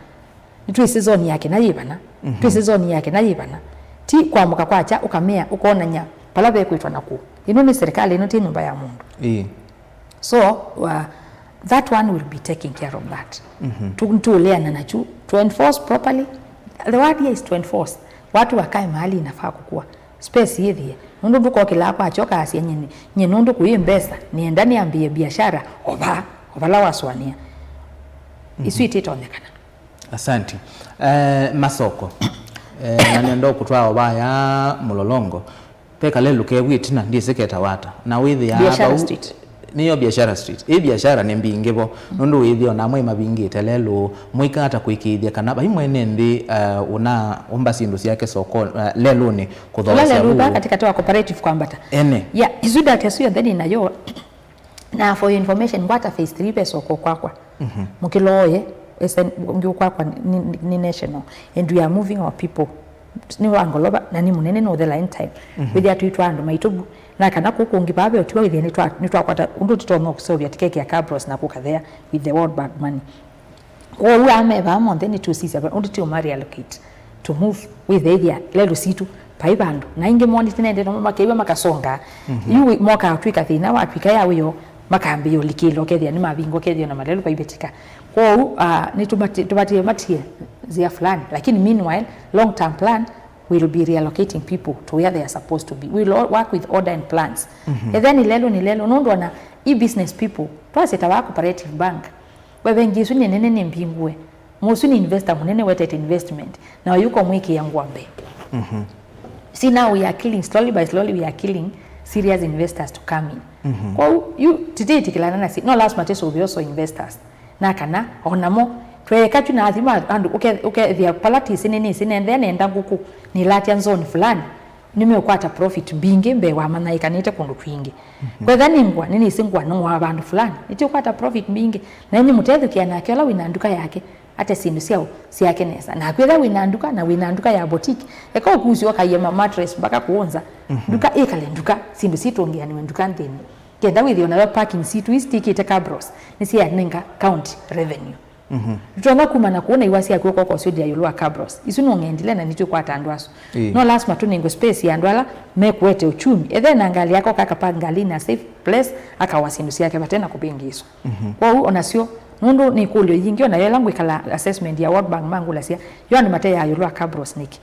Nĩtwĩsĩ zone ya kĩna yĩ vana. Twĩsĩ zone ya kĩna yĩ vana. Ti kwamũka kwakya ũkamea, ũkonany'a vala vekwĩtwa na kũu. Ĩno nĩ serikali, ĩno ti nyũmba ya mũndũ. Ĩĩ. So, uh, that one will be taking care of that. Tu- tũleana nakyu, to enforce properly. The word here is to enforce. Watu wakae mahali inafaa kukua. Space yĩthĩe. Nũndũ ndũkokĩlaa kwakya ũkaasya nyie nĩ- nyie nũndũ kũyĩ mbesa, nĩenda nĩambĩĩe biashara, o va, o vala wasũanĩa. Isu ititonyekana. Asanti. Eh, Masoko. Eh, na nĩenda ũkũtwaa o vaya Mũlolongo. Ve kalelũ kevu ĩtina, ndyĩsĩ ketawa ata. Na wĩthĩaa Biashara vau Street. Nĩyo Biashara Street. Ĩ biashara nĩ mbingĩ vo. Nũndũ wĩthĩa ona amwe mavingĩte lelũ, mũika ata kũĩkĩĩthya kana vai mwene nthĩ, eh, ũna ũmba syĩndũ syake soko, eh, lelũnĩ kũthoosya lelũ vu? Katikati wa cooperative kwambata. Ene. Ya, isu data isu yonthe nĩ nayo. Na for your information, ngwata phase three ve soko kwakwa. Mũkĩlooye, ese ngiu kwakwa ni, ni, ni national. And we are moving our people. Nĩ wa ngolova, na nĩ mũnene, no the line time. Wĩthĩa twĩtwa andũ maitũ vu. Na kana kũkũ ũngĩ vaa ve ũtiwa wĩthĩa nĩtwa- nĩtwakwata ũndũ tũtonya kũseũvya tikeki ya Cabros na kũkathea with the World Bank money. Kwoou aa me vaa monthe nĩtũsisya va- ũndũ tũũma reallocate to move wĩthĩithya lelũ sitũ vai vandũ. Na ingĩ monite nende namo makew'a makasonga. Yu wĩ- mokaa twĩka thĩna watw'ĩka ya wĩoo, makambĩĩa ũlikĩla ũkethĩa nĩmavinga ũkethĩa na malelũ vaivĩtĩka. Kwoou, ah, nĩtũmati- tũvatie matie nzĩa fulani. Lakini meanwhile, long term plan will be reallocating people to where they are supposed to be. We'll all work with order and plans. Ethĩa nĩ lelũ, nĩ lelũ. Nũndũ ona e business people, twasye ta wa Cooperative Bank, We vengi ĩsu nĩ nene nĩ mbingũe. Mũsu nĩ investor mũnene wetete investment. Na ũyũka ũmwĩkĩa ngũa mbee. Mhm. See, now we are killing, slowly by slowly we are killing serious investors to come in. Mhm. Kwoou, yu, titĩtĩkĩlana nasi, no lasima tĩsũvĩe also investors. Na kana, o namo, tweeka tu na athima andũ, ũke-, ũkethĩa vala tĩsĩ nĩ nĩsĩ nendea nenda ngũkũ, nĩlatya zone fulani, nĩmeũkwata profit mbingĩ mbee wa manyaĩkanĩte kũndũ kwingĩ. Mhm. Kwetha nĩ ngũa, nĩ nĩsĩ ngũa nĩng'oa vandũ fulani, nĩtĩũkwata profit mbingĩ. Na inyu mũtethukĩa nake ũla wĩna nduka yake, ate syĩndũ syaũ syake nesa. Na kwĩtha wĩna nduka, na wĩna nduka ya boutique, eka ũkusya ũkaie ma mattress mpaka kũũ nza. Mhm. Nduka ĩkale nduka, syĩndũ sitũngĩanĩwe nduka nthĩnĩ. Kenda wĩthĩe onayo parking sitũ isi twĩkĩte cabros, nĩsyaenenga county revenue. Mhm. Tũtonya kuma na kũu na iwa syaku ũkoka ũsũlya ĩũlũ wa cabros. Isu nũng'endile na nitwĩkwata andũ asu. Ĩĩ. No lasima tũnengwe space ya andũ ala mekũete uchumi. Ethe na ngalĩ yake ũkaka park ngalĩnĩ a safe place, akawa syĩndũ syake vate na kũvĩngĩĩswa. Mhm. Kwoou onasyo, nũndũ nĩ ĩkũlyo yingĩ, onayo ĩla ngwĩkala assessment ya World Bank mangũlasya, yo andũ mateyaa ĩũlũ wa cabros nĩkĩ?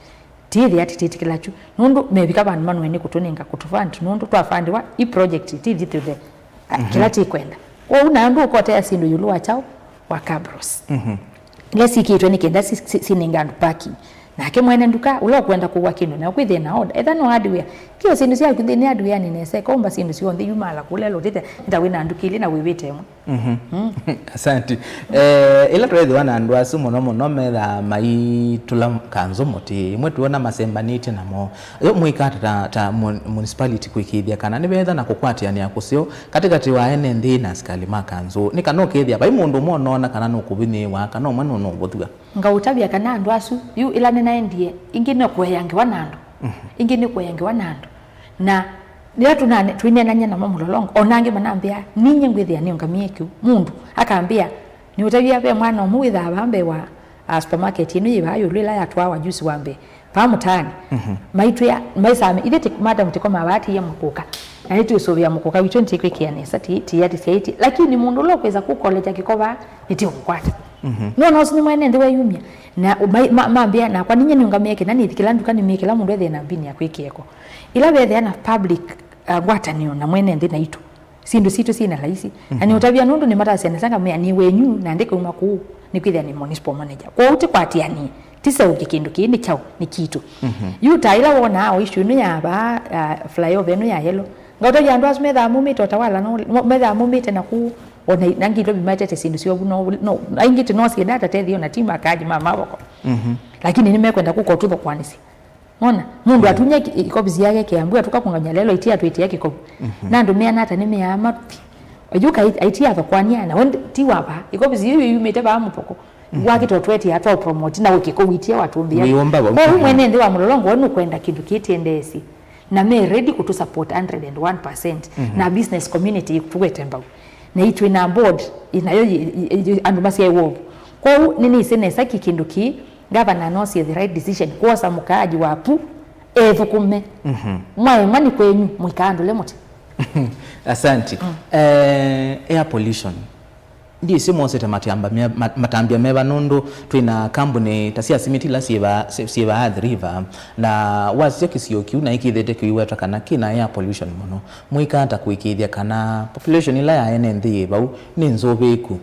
Tĩthĩa tĩtĩtĩkĩla kyu, nũndũ mevika vandũ manũe nĩ kũtũnenga kũtũfund, nũndũ twafandiwa i project tĩthi to the, uh, mhm, kĩla tĩkwenda. Kwoou na andũ ũkotea syĩndũ ĩũlũ wa kyaũ wa cabros. Mhm. Ila sikĩtwe nĩ kenda si-, si-, sinenga andũ parking. Nake mwene nduka, ũla ũkwenda kũwa kĩndũ, na ũkwĩthĩa na order. Etha no hardware. Kĩo syĩndũ syaku nthĩnĩ hardware nĩ nesa, ĩkomba syĩndũ syonthe yumaa kũla ĩlũtĩte, nĩta wĩna nduka ilĩ na wĩvĩte ĩmwe. Mhm. Mm. Asante. Eh, ĩla tweethĩwa na andũ asu mũno mũno methaa maitũla kanzũ mũtĩ, imwe tuona masembanĩtye namo. Yo mwĩka ata ta, ta mun-, municipality kwĩkĩĩthya kana nĩvetha na kũkwatĩanĩa kũseo katĩkatĩ wa ene nthĩ na asikalĩ ma kanzũ? Nĩ kana ũkethĩa vai mũndũ ũmwe ũnoona kana nũkũvinyĩĩwa, kana ũmwe nũnũvũthw'a. Ngaũtavya kana andũ asu, yu ĩla nĩnaendie, ingĩ nĩ kũea ngewa na andũ. Mhm. Ingĩ nĩ kũea ngewa na andũ. Na rĩrĩa tũna-, twĩneenany'a namo mũlolongo, o na angĩ manambĩa, ninyie ngwĩthĩa nĩũngamĩe kĩu. Mũndũ akambĩa, nĩũtavya ve mwana ũmwe wĩthaa vaa mbee wa, ah, supermarket ĩno yĩ vaa ĩũlũ ĩla yatũawa juice wa mbee, vaa mũtaanĩ. Mhm. Maitwĩa, maisame, ithe tĩ-, madam tĩkomaa vaa tĩia mũkũka. Na nĩtĩũsũvĩa mũkũka witũ nĩtĩkwĩkĩa nesa, tĩ-, tĩia tĩsyaĩtye. Lakini mũndũ ũla ũkwĩsa kũkolekya kĩko vaa, nĩtĩũmũkwata. Mhm. Nũona ũsu nĩ mwene nthĩ weyumya. Na ma-, ma-, mambĩa, nakwa ninyie nĩũngamĩe kĩna nĩthi kĩla nduka nĩmĩe kĩla mũndũ ethĩe na mbini ya kwĩkĩa ĩko. Ĩla vethĩa na public, uh, ngwatanĩo na mwene nthĩ naitũ, syĩndũ sitũ syĩ na laisi. Na, mhm, nĩũtavya nũndũ nĩmatasya nesa ngamwĩa nĩ wenyu na ndĩkauma kũu nĩkwĩthĩa nĩ municipal manager. Kwoou tĩkwatĩanĩe, tĩseũvye kĩndũ kĩĩ nĩ kyaũ, nĩ kitũ. Mhm. Yu ta ĩla wonaa o issue ĩno ya vaa, uh, flyover ĩno ya yellow. Ngaũtavya andũ asu methaa maumĩte Utawala, no, mo-, methaa maumĩte na kũu, o na, na angĩ ĩtwe vimatete syĩndũ syovu, no, no, aingĩ tĩ no syĩ data tethio na ti makaji ma mavoko. Mhm. Lakini nĩmekwenda kũka ũtũthũkũanĩsya. Mona? Mũndũ, mm, atunya ki-, ikovi yake Kiambu, atuka kũngany'a lelo, itia atwĩtia kĩkovi. Mhm. Na andũ meana ata nĩmeaa mavi. Oyuka ai-, aitia athũkũanĩa, na we ndi-, ti wa vaa. Ikovi yu yumĩte vaa mũthoko. Mhm. Wakĩte ũtwetie atwa promote na ũkĩkũwitie watũmbĩa. Wĩũmba vau. Kwoou, mhm, mwene nthĩ wa mũlolongo, we nũkwenda kĩndũ kĩtĩendeesĩ. Na me ready kũtũ support hundred and one percent. Mhm. Na business community ĩtũwete mbau. Na itwĩ na board, ĩnayo yĩ, yĩ, yĩ, andũ masyaĩwa ũvu. Kwoou, nĩnĩsĩ nesa ki kĩndũ kĩĩ, governor nosie the right decision, kwosa mũkaaji wa pu, ethũkũme. Mhm. Mwaemwa nĩ kwenyu, mũikaandũle mũtĩ. Asante. Mm. Eh, air pollution. Ndĩsĩ mwosete matamba me-, ma-, matambya meva nũndũ twĩna kambuni ta sya simiti ila syĩva-, syĩ-, syĩvaa Athi River, na wasisya kĩsio kĩu na ĩkĩthĩte kĩiwetwa kana kĩna air pollution mũno. Mwĩka ata kũĩkĩĩthya kana population ila ya ene nthĩ yĩ vau nĩ nzũvĩĩku?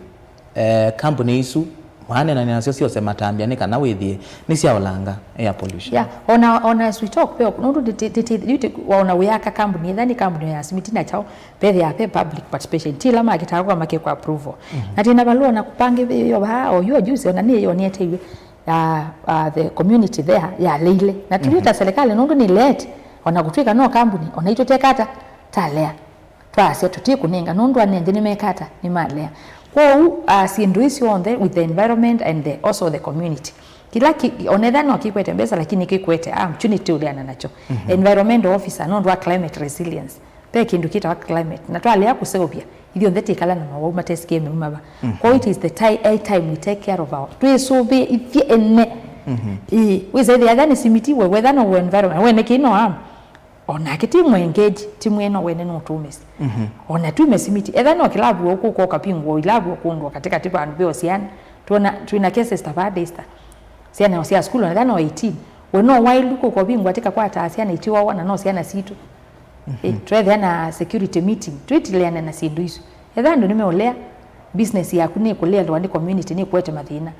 Eh, kambuni isu mwaneenany'a nasyo syose matambya nĩ kana wĩthĩe nĩsyaolanga air pollution. Yeah, ona, ona as we talk, peo, nũndũ ndĩtĩ-, ndĩtĩ-, ndĩtĩ-, ona wĩaka kambuni, ĩtha nĩ kambuni ya simiti na kyaũ, vethĩaa ve public participation, ti ĩla makĩtaa kwa makekwa approval. Mhm. Na tĩna valũa ona kũpangĩthĩwa vaa, o yu o juzi, ona nĩyonete iwe ya, uh, the community there yaleile. Na tũyũ, mhm, ta serikali, nũndũ nĩ late, ona kũtwĩka no kambuni, ona itũ teka ata, talea. Twasya tũtikũnenga, nũndũ ene nthĩ nĩmeka ata, nĩmalea. Kwoou, uh, syĩndũ isu onthe with the environment and the, also the community. Kĩla ki-, onetha no kĩkwete mbesa, lakini kĩkwete, ah, mchu nĩtũleana nakyo. Mhm. Environmental officer, nũndũ wa climate resilience. Ve kĩndũ kĩtawa climate. Na twalea kũseũvya, ithyonthe tĩkala na mawau matesikie meuma va. Mhm. Kwoou it is the ti-, high time we take care of our. Twĩsũvĩe ithyĩ ene. Mhm. Ĩĩ, wĩsa ĩthĩa nĩ simiti we, wetha no environment, wene kĩĩ no am. O nake ti mũ-engage, ti mwene wene nũtũmĩsye. Mhm. O na twume simiti, etha no kĩlavu ũkũka ũkavingũa ilavu ũkũndwa katĩkatĩ vandũ ve o syana. Twona, twĩna cases ta vaa Daystar. Syana o sya sukulu, etha no eighteen. We no wailu kũka ũvingũa tĩkakwataa syana itiwawa na no syana sitũ. Mhm. Eh, twethĩa na security meeting, twĩtĩlĩane na syĩndũ isu. Etha andũ nĩmeũlea, Business yaku nĩkũlelwa nĩ community, nĩkũete mathĩna.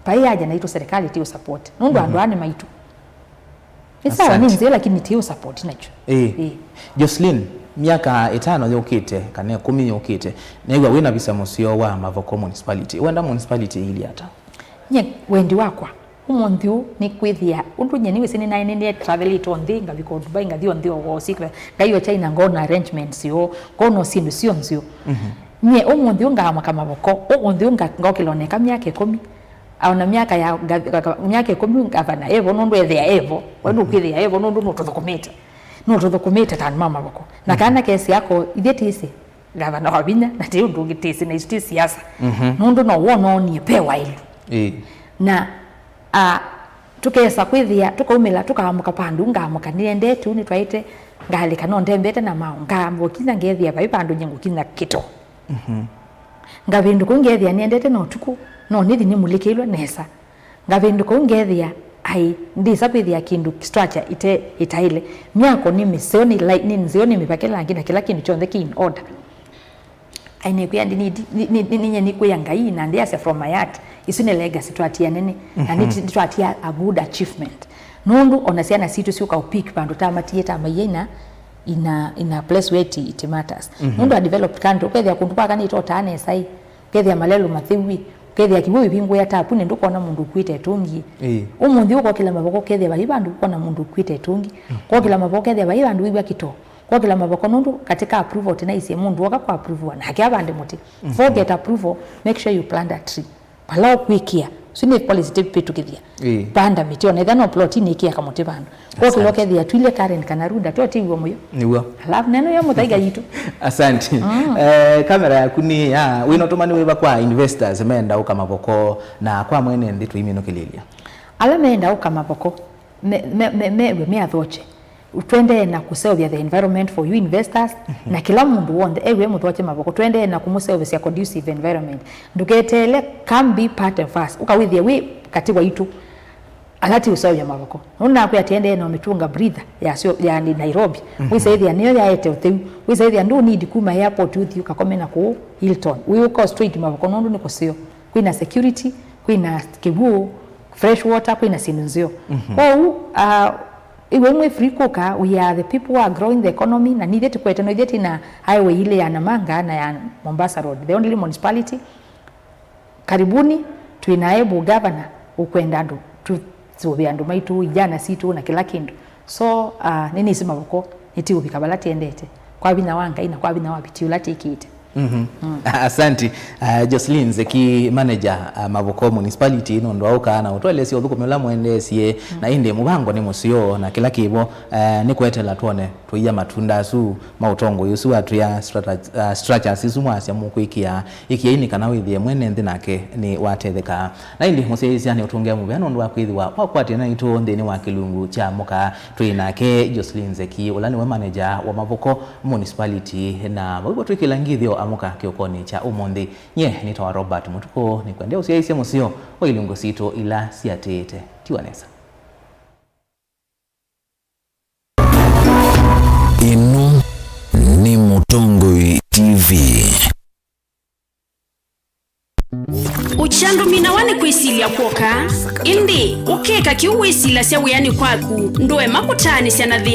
Vai aja naitũ, serikali ti ũ support. Nũndũ andũ aa nĩ maitũ. Nĩ sawa, nĩ nzeo, lakini ti ũ support nakyo. Ĩĩ. Ĩĩ. Jocelyn, myaka ĩtano yũkĩte, kana ĩkũmi yũkĩte, nĩw'a wĩna visa mũseo wa Mavoko Municipality. Wenda municipality ĩilyĩ ata? Nye wendi wakwa, ũmũnthĩ ũũ nĩ kwĩthĩa, ũndũ nye nĩwĩsĩ nĩnaĩ nĩnĩe travelĩte o nthĩ, ngavika o Dubai, ngathi o nthĩ o wosi, ngathi o China, ngona arrangements yoo, ngona o syĩndũ syo nzeo. Nye ũmũnthĩ ũũ ngaamũka Mavoko, ũmũnthĩ ũũ nga-, ngokĩla oneka myaka ĩkũmi, ona myaka ya, nga-, nga-, myaka ĩkũmi ngavana evo, nũndũ ethĩa evo, we nũkwĩthĩa evo, nũndũ nũtũthũkũmĩte. Nũtũthũkũmĩte ta andũ ma Mavoko. Na kana kesĩ ako, ithyĩ tĩsĩ, ngavana wa vinya, na ti ũndũ ũngĩ tĩsĩ, na isu ti siasa. Nũndũ no wonoonie pe waĩlu. Ĩĩ. Na, a, tũkesa kwĩthĩa, tũkaumĩla, tũkaamũka vandũ, ngaamũka nĩendete ũu, nĩtwaĩte, ngalĩka no ndembete na maũ, ngaamũkinya ngethĩa vai vandũ nye ngũkinya kĩto. Ngavĩndũka ũu ngethĩa nĩendete na ũtukũ, no nĩthi nĩmulĩkĩlwe nesa. Ngavĩndũka ũu ngethĩa, ai, ndĩsa kwĩthĩa kĩndũ structure ite, ĩtaĩle. Myako nĩ mĩseo, nĩ lai-, nĩ nzeo, nĩ mĩvake langi, na kĩla kĩndũ kyonthe kĩ in order. Ai, nĩkwĩa ndi, ni, ni, ni, ni, ninyie nĩkwĩa Ngai, na ndĩasya from my heart, isu nĩ legacy twatia nene, na nĩ, nĩtwatia a good achievement. Nũndũ ona syana sitũ syũka ũpick vandũ tamatiie, tamaiya ina, ina, ina place where it, it matters. Nũndũ a developed country, ũkethĩa kũndũ kwakanĩte ũtaa nesa ĩ, ũkethĩa malelũ matheu ĩ, ũkethĩa kĩw'ũ ĩvingũĩa tapunĩ, ndũkona mũndũ ũkuĩte ĩtũngi. Ĩĩ. Ũmũnthĩ ũkokĩla Mavoko, ũkethĩa vai vandũ ũkona mũndũ ũkuĩte ĩtũngi. Kokĩla Mavoko, ũkethĩa vai vandũ wĩw'a kĩtoo. Kokĩla Mavoko, nũndũ katika approval tĩnaisye mũndũ oka kwa approval, nake avande mũtĩ. Forget approval, make sure you plant a tree. Vala ũkwĩkĩa, ũsu nĩ policy tĩvĩtũkĩthya. Ĩĩ. Panda mĩtĩ, ona ethĩa no plot nĩkĩa kamũtĩ vandũ. Kokĩla ũkethĩa twilye Karen kana Runda, tyo tiw'o mũyo. Nĩw'o. Alafu neno ya mũthaiga yitũ. Asante. Eh, kamera yaku nĩ ya, wĩna ũtũmani wĩva kwa investors menda ũka Mavoko na kwa mwene nthĩ tũiminũkĩlĩlya? Ala menda ũka Mavoko, me, me, me, me, me athokye. Twendee na kũseũvya the environment for you investors, na kĩla mũndũ w'onthe ew'e mũthokye Mavoko, twendee na kũmũseũvĩsya conducive environment. Ndũketeele, come be part of us. Ũkawĩthĩe wĩ katĩ waitũ. Ala ti ũseũvya Mavoko. Nũndũ nakwĩa atĩ endee na ũmĩtũnga breather ya syo, ya Nairobi. Wĩsa ĩthĩa nĩyo yaete ũtheu. Wĩsa ĩthĩa ndũ need kuma airport ũthi ũkakome na kũu Hilton. Wĩũka straight Mavoko nũndũ nĩ kũseo. Kwĩna security, kwĩna kĩw'ũ, fresh water, kwĩna syĩndũ nzeo. Kwoou, ah, iwe mwĩ free kũka, we are the people who are growing the economy, na nithyĩ tũkwete no ithyĩ twĩna highway ilĩ ya Namanga na ya Mombasa Road, the only municipality. Karibuni, twĩna able governor ũkwenda andũ tũsũvĩe andũ maitũ, ijana sitũ na kĩla kĩndũ. So, ah, nĩnĩsĩ Mavoko nĩtiũvika vala tĩendete, kwa vinya wa Ngai na kwa vinya wa vitii ũla tĩkĩte. Asanti. Ah, Jocelyn Nzeki, manager, ah, Mavoko Municipality, nũndũ wa ũkaa na ũtũelesya ũthũkũmi ũla mũendeesye, na ĩndĩ mũvango nĩ mũseo na kĩla kĩvo, eh, nĩ kweteela twone tũia matunda asu ma ũtongoi ũsu wa tũia strata-, ah, structures isu mwasya mũkwĩkĩa. Ĩkĩai nĩ kana wĩthĩe mwene nthĩ nake nĩ watethekaa. Na ĩndĩ mũsyaĩĩsya nĩ ũtũngĩa mũvea nũndũ wa kwĩthĩwa wakwatya naitũ nthĩnĩ wa kĩlungu kya Amũka. Twĩ nake Jocelyn Nzeki, ũla nĩwe manager wa Mavoko Municipality, na vau vo twĩkĩla ngithyo Amũka kĩokonĩ kya ũmũnthĩ. Nye nĩtawa Robert Mũtukũ, nĩkwendea ũsyaĩĩsye mũseo wa ilungu sitũ ila siatĩĩte. Tiwa nesa. Ĩno nĩ Mũtongoi T V. Ũkyandũminawa nĩ kwĩsilya kw'oka, ĩndĩ ũkeka kĩu wĩsilasya wĩanĩ kwaku, ndũema kũtaanĩsya na thĩna.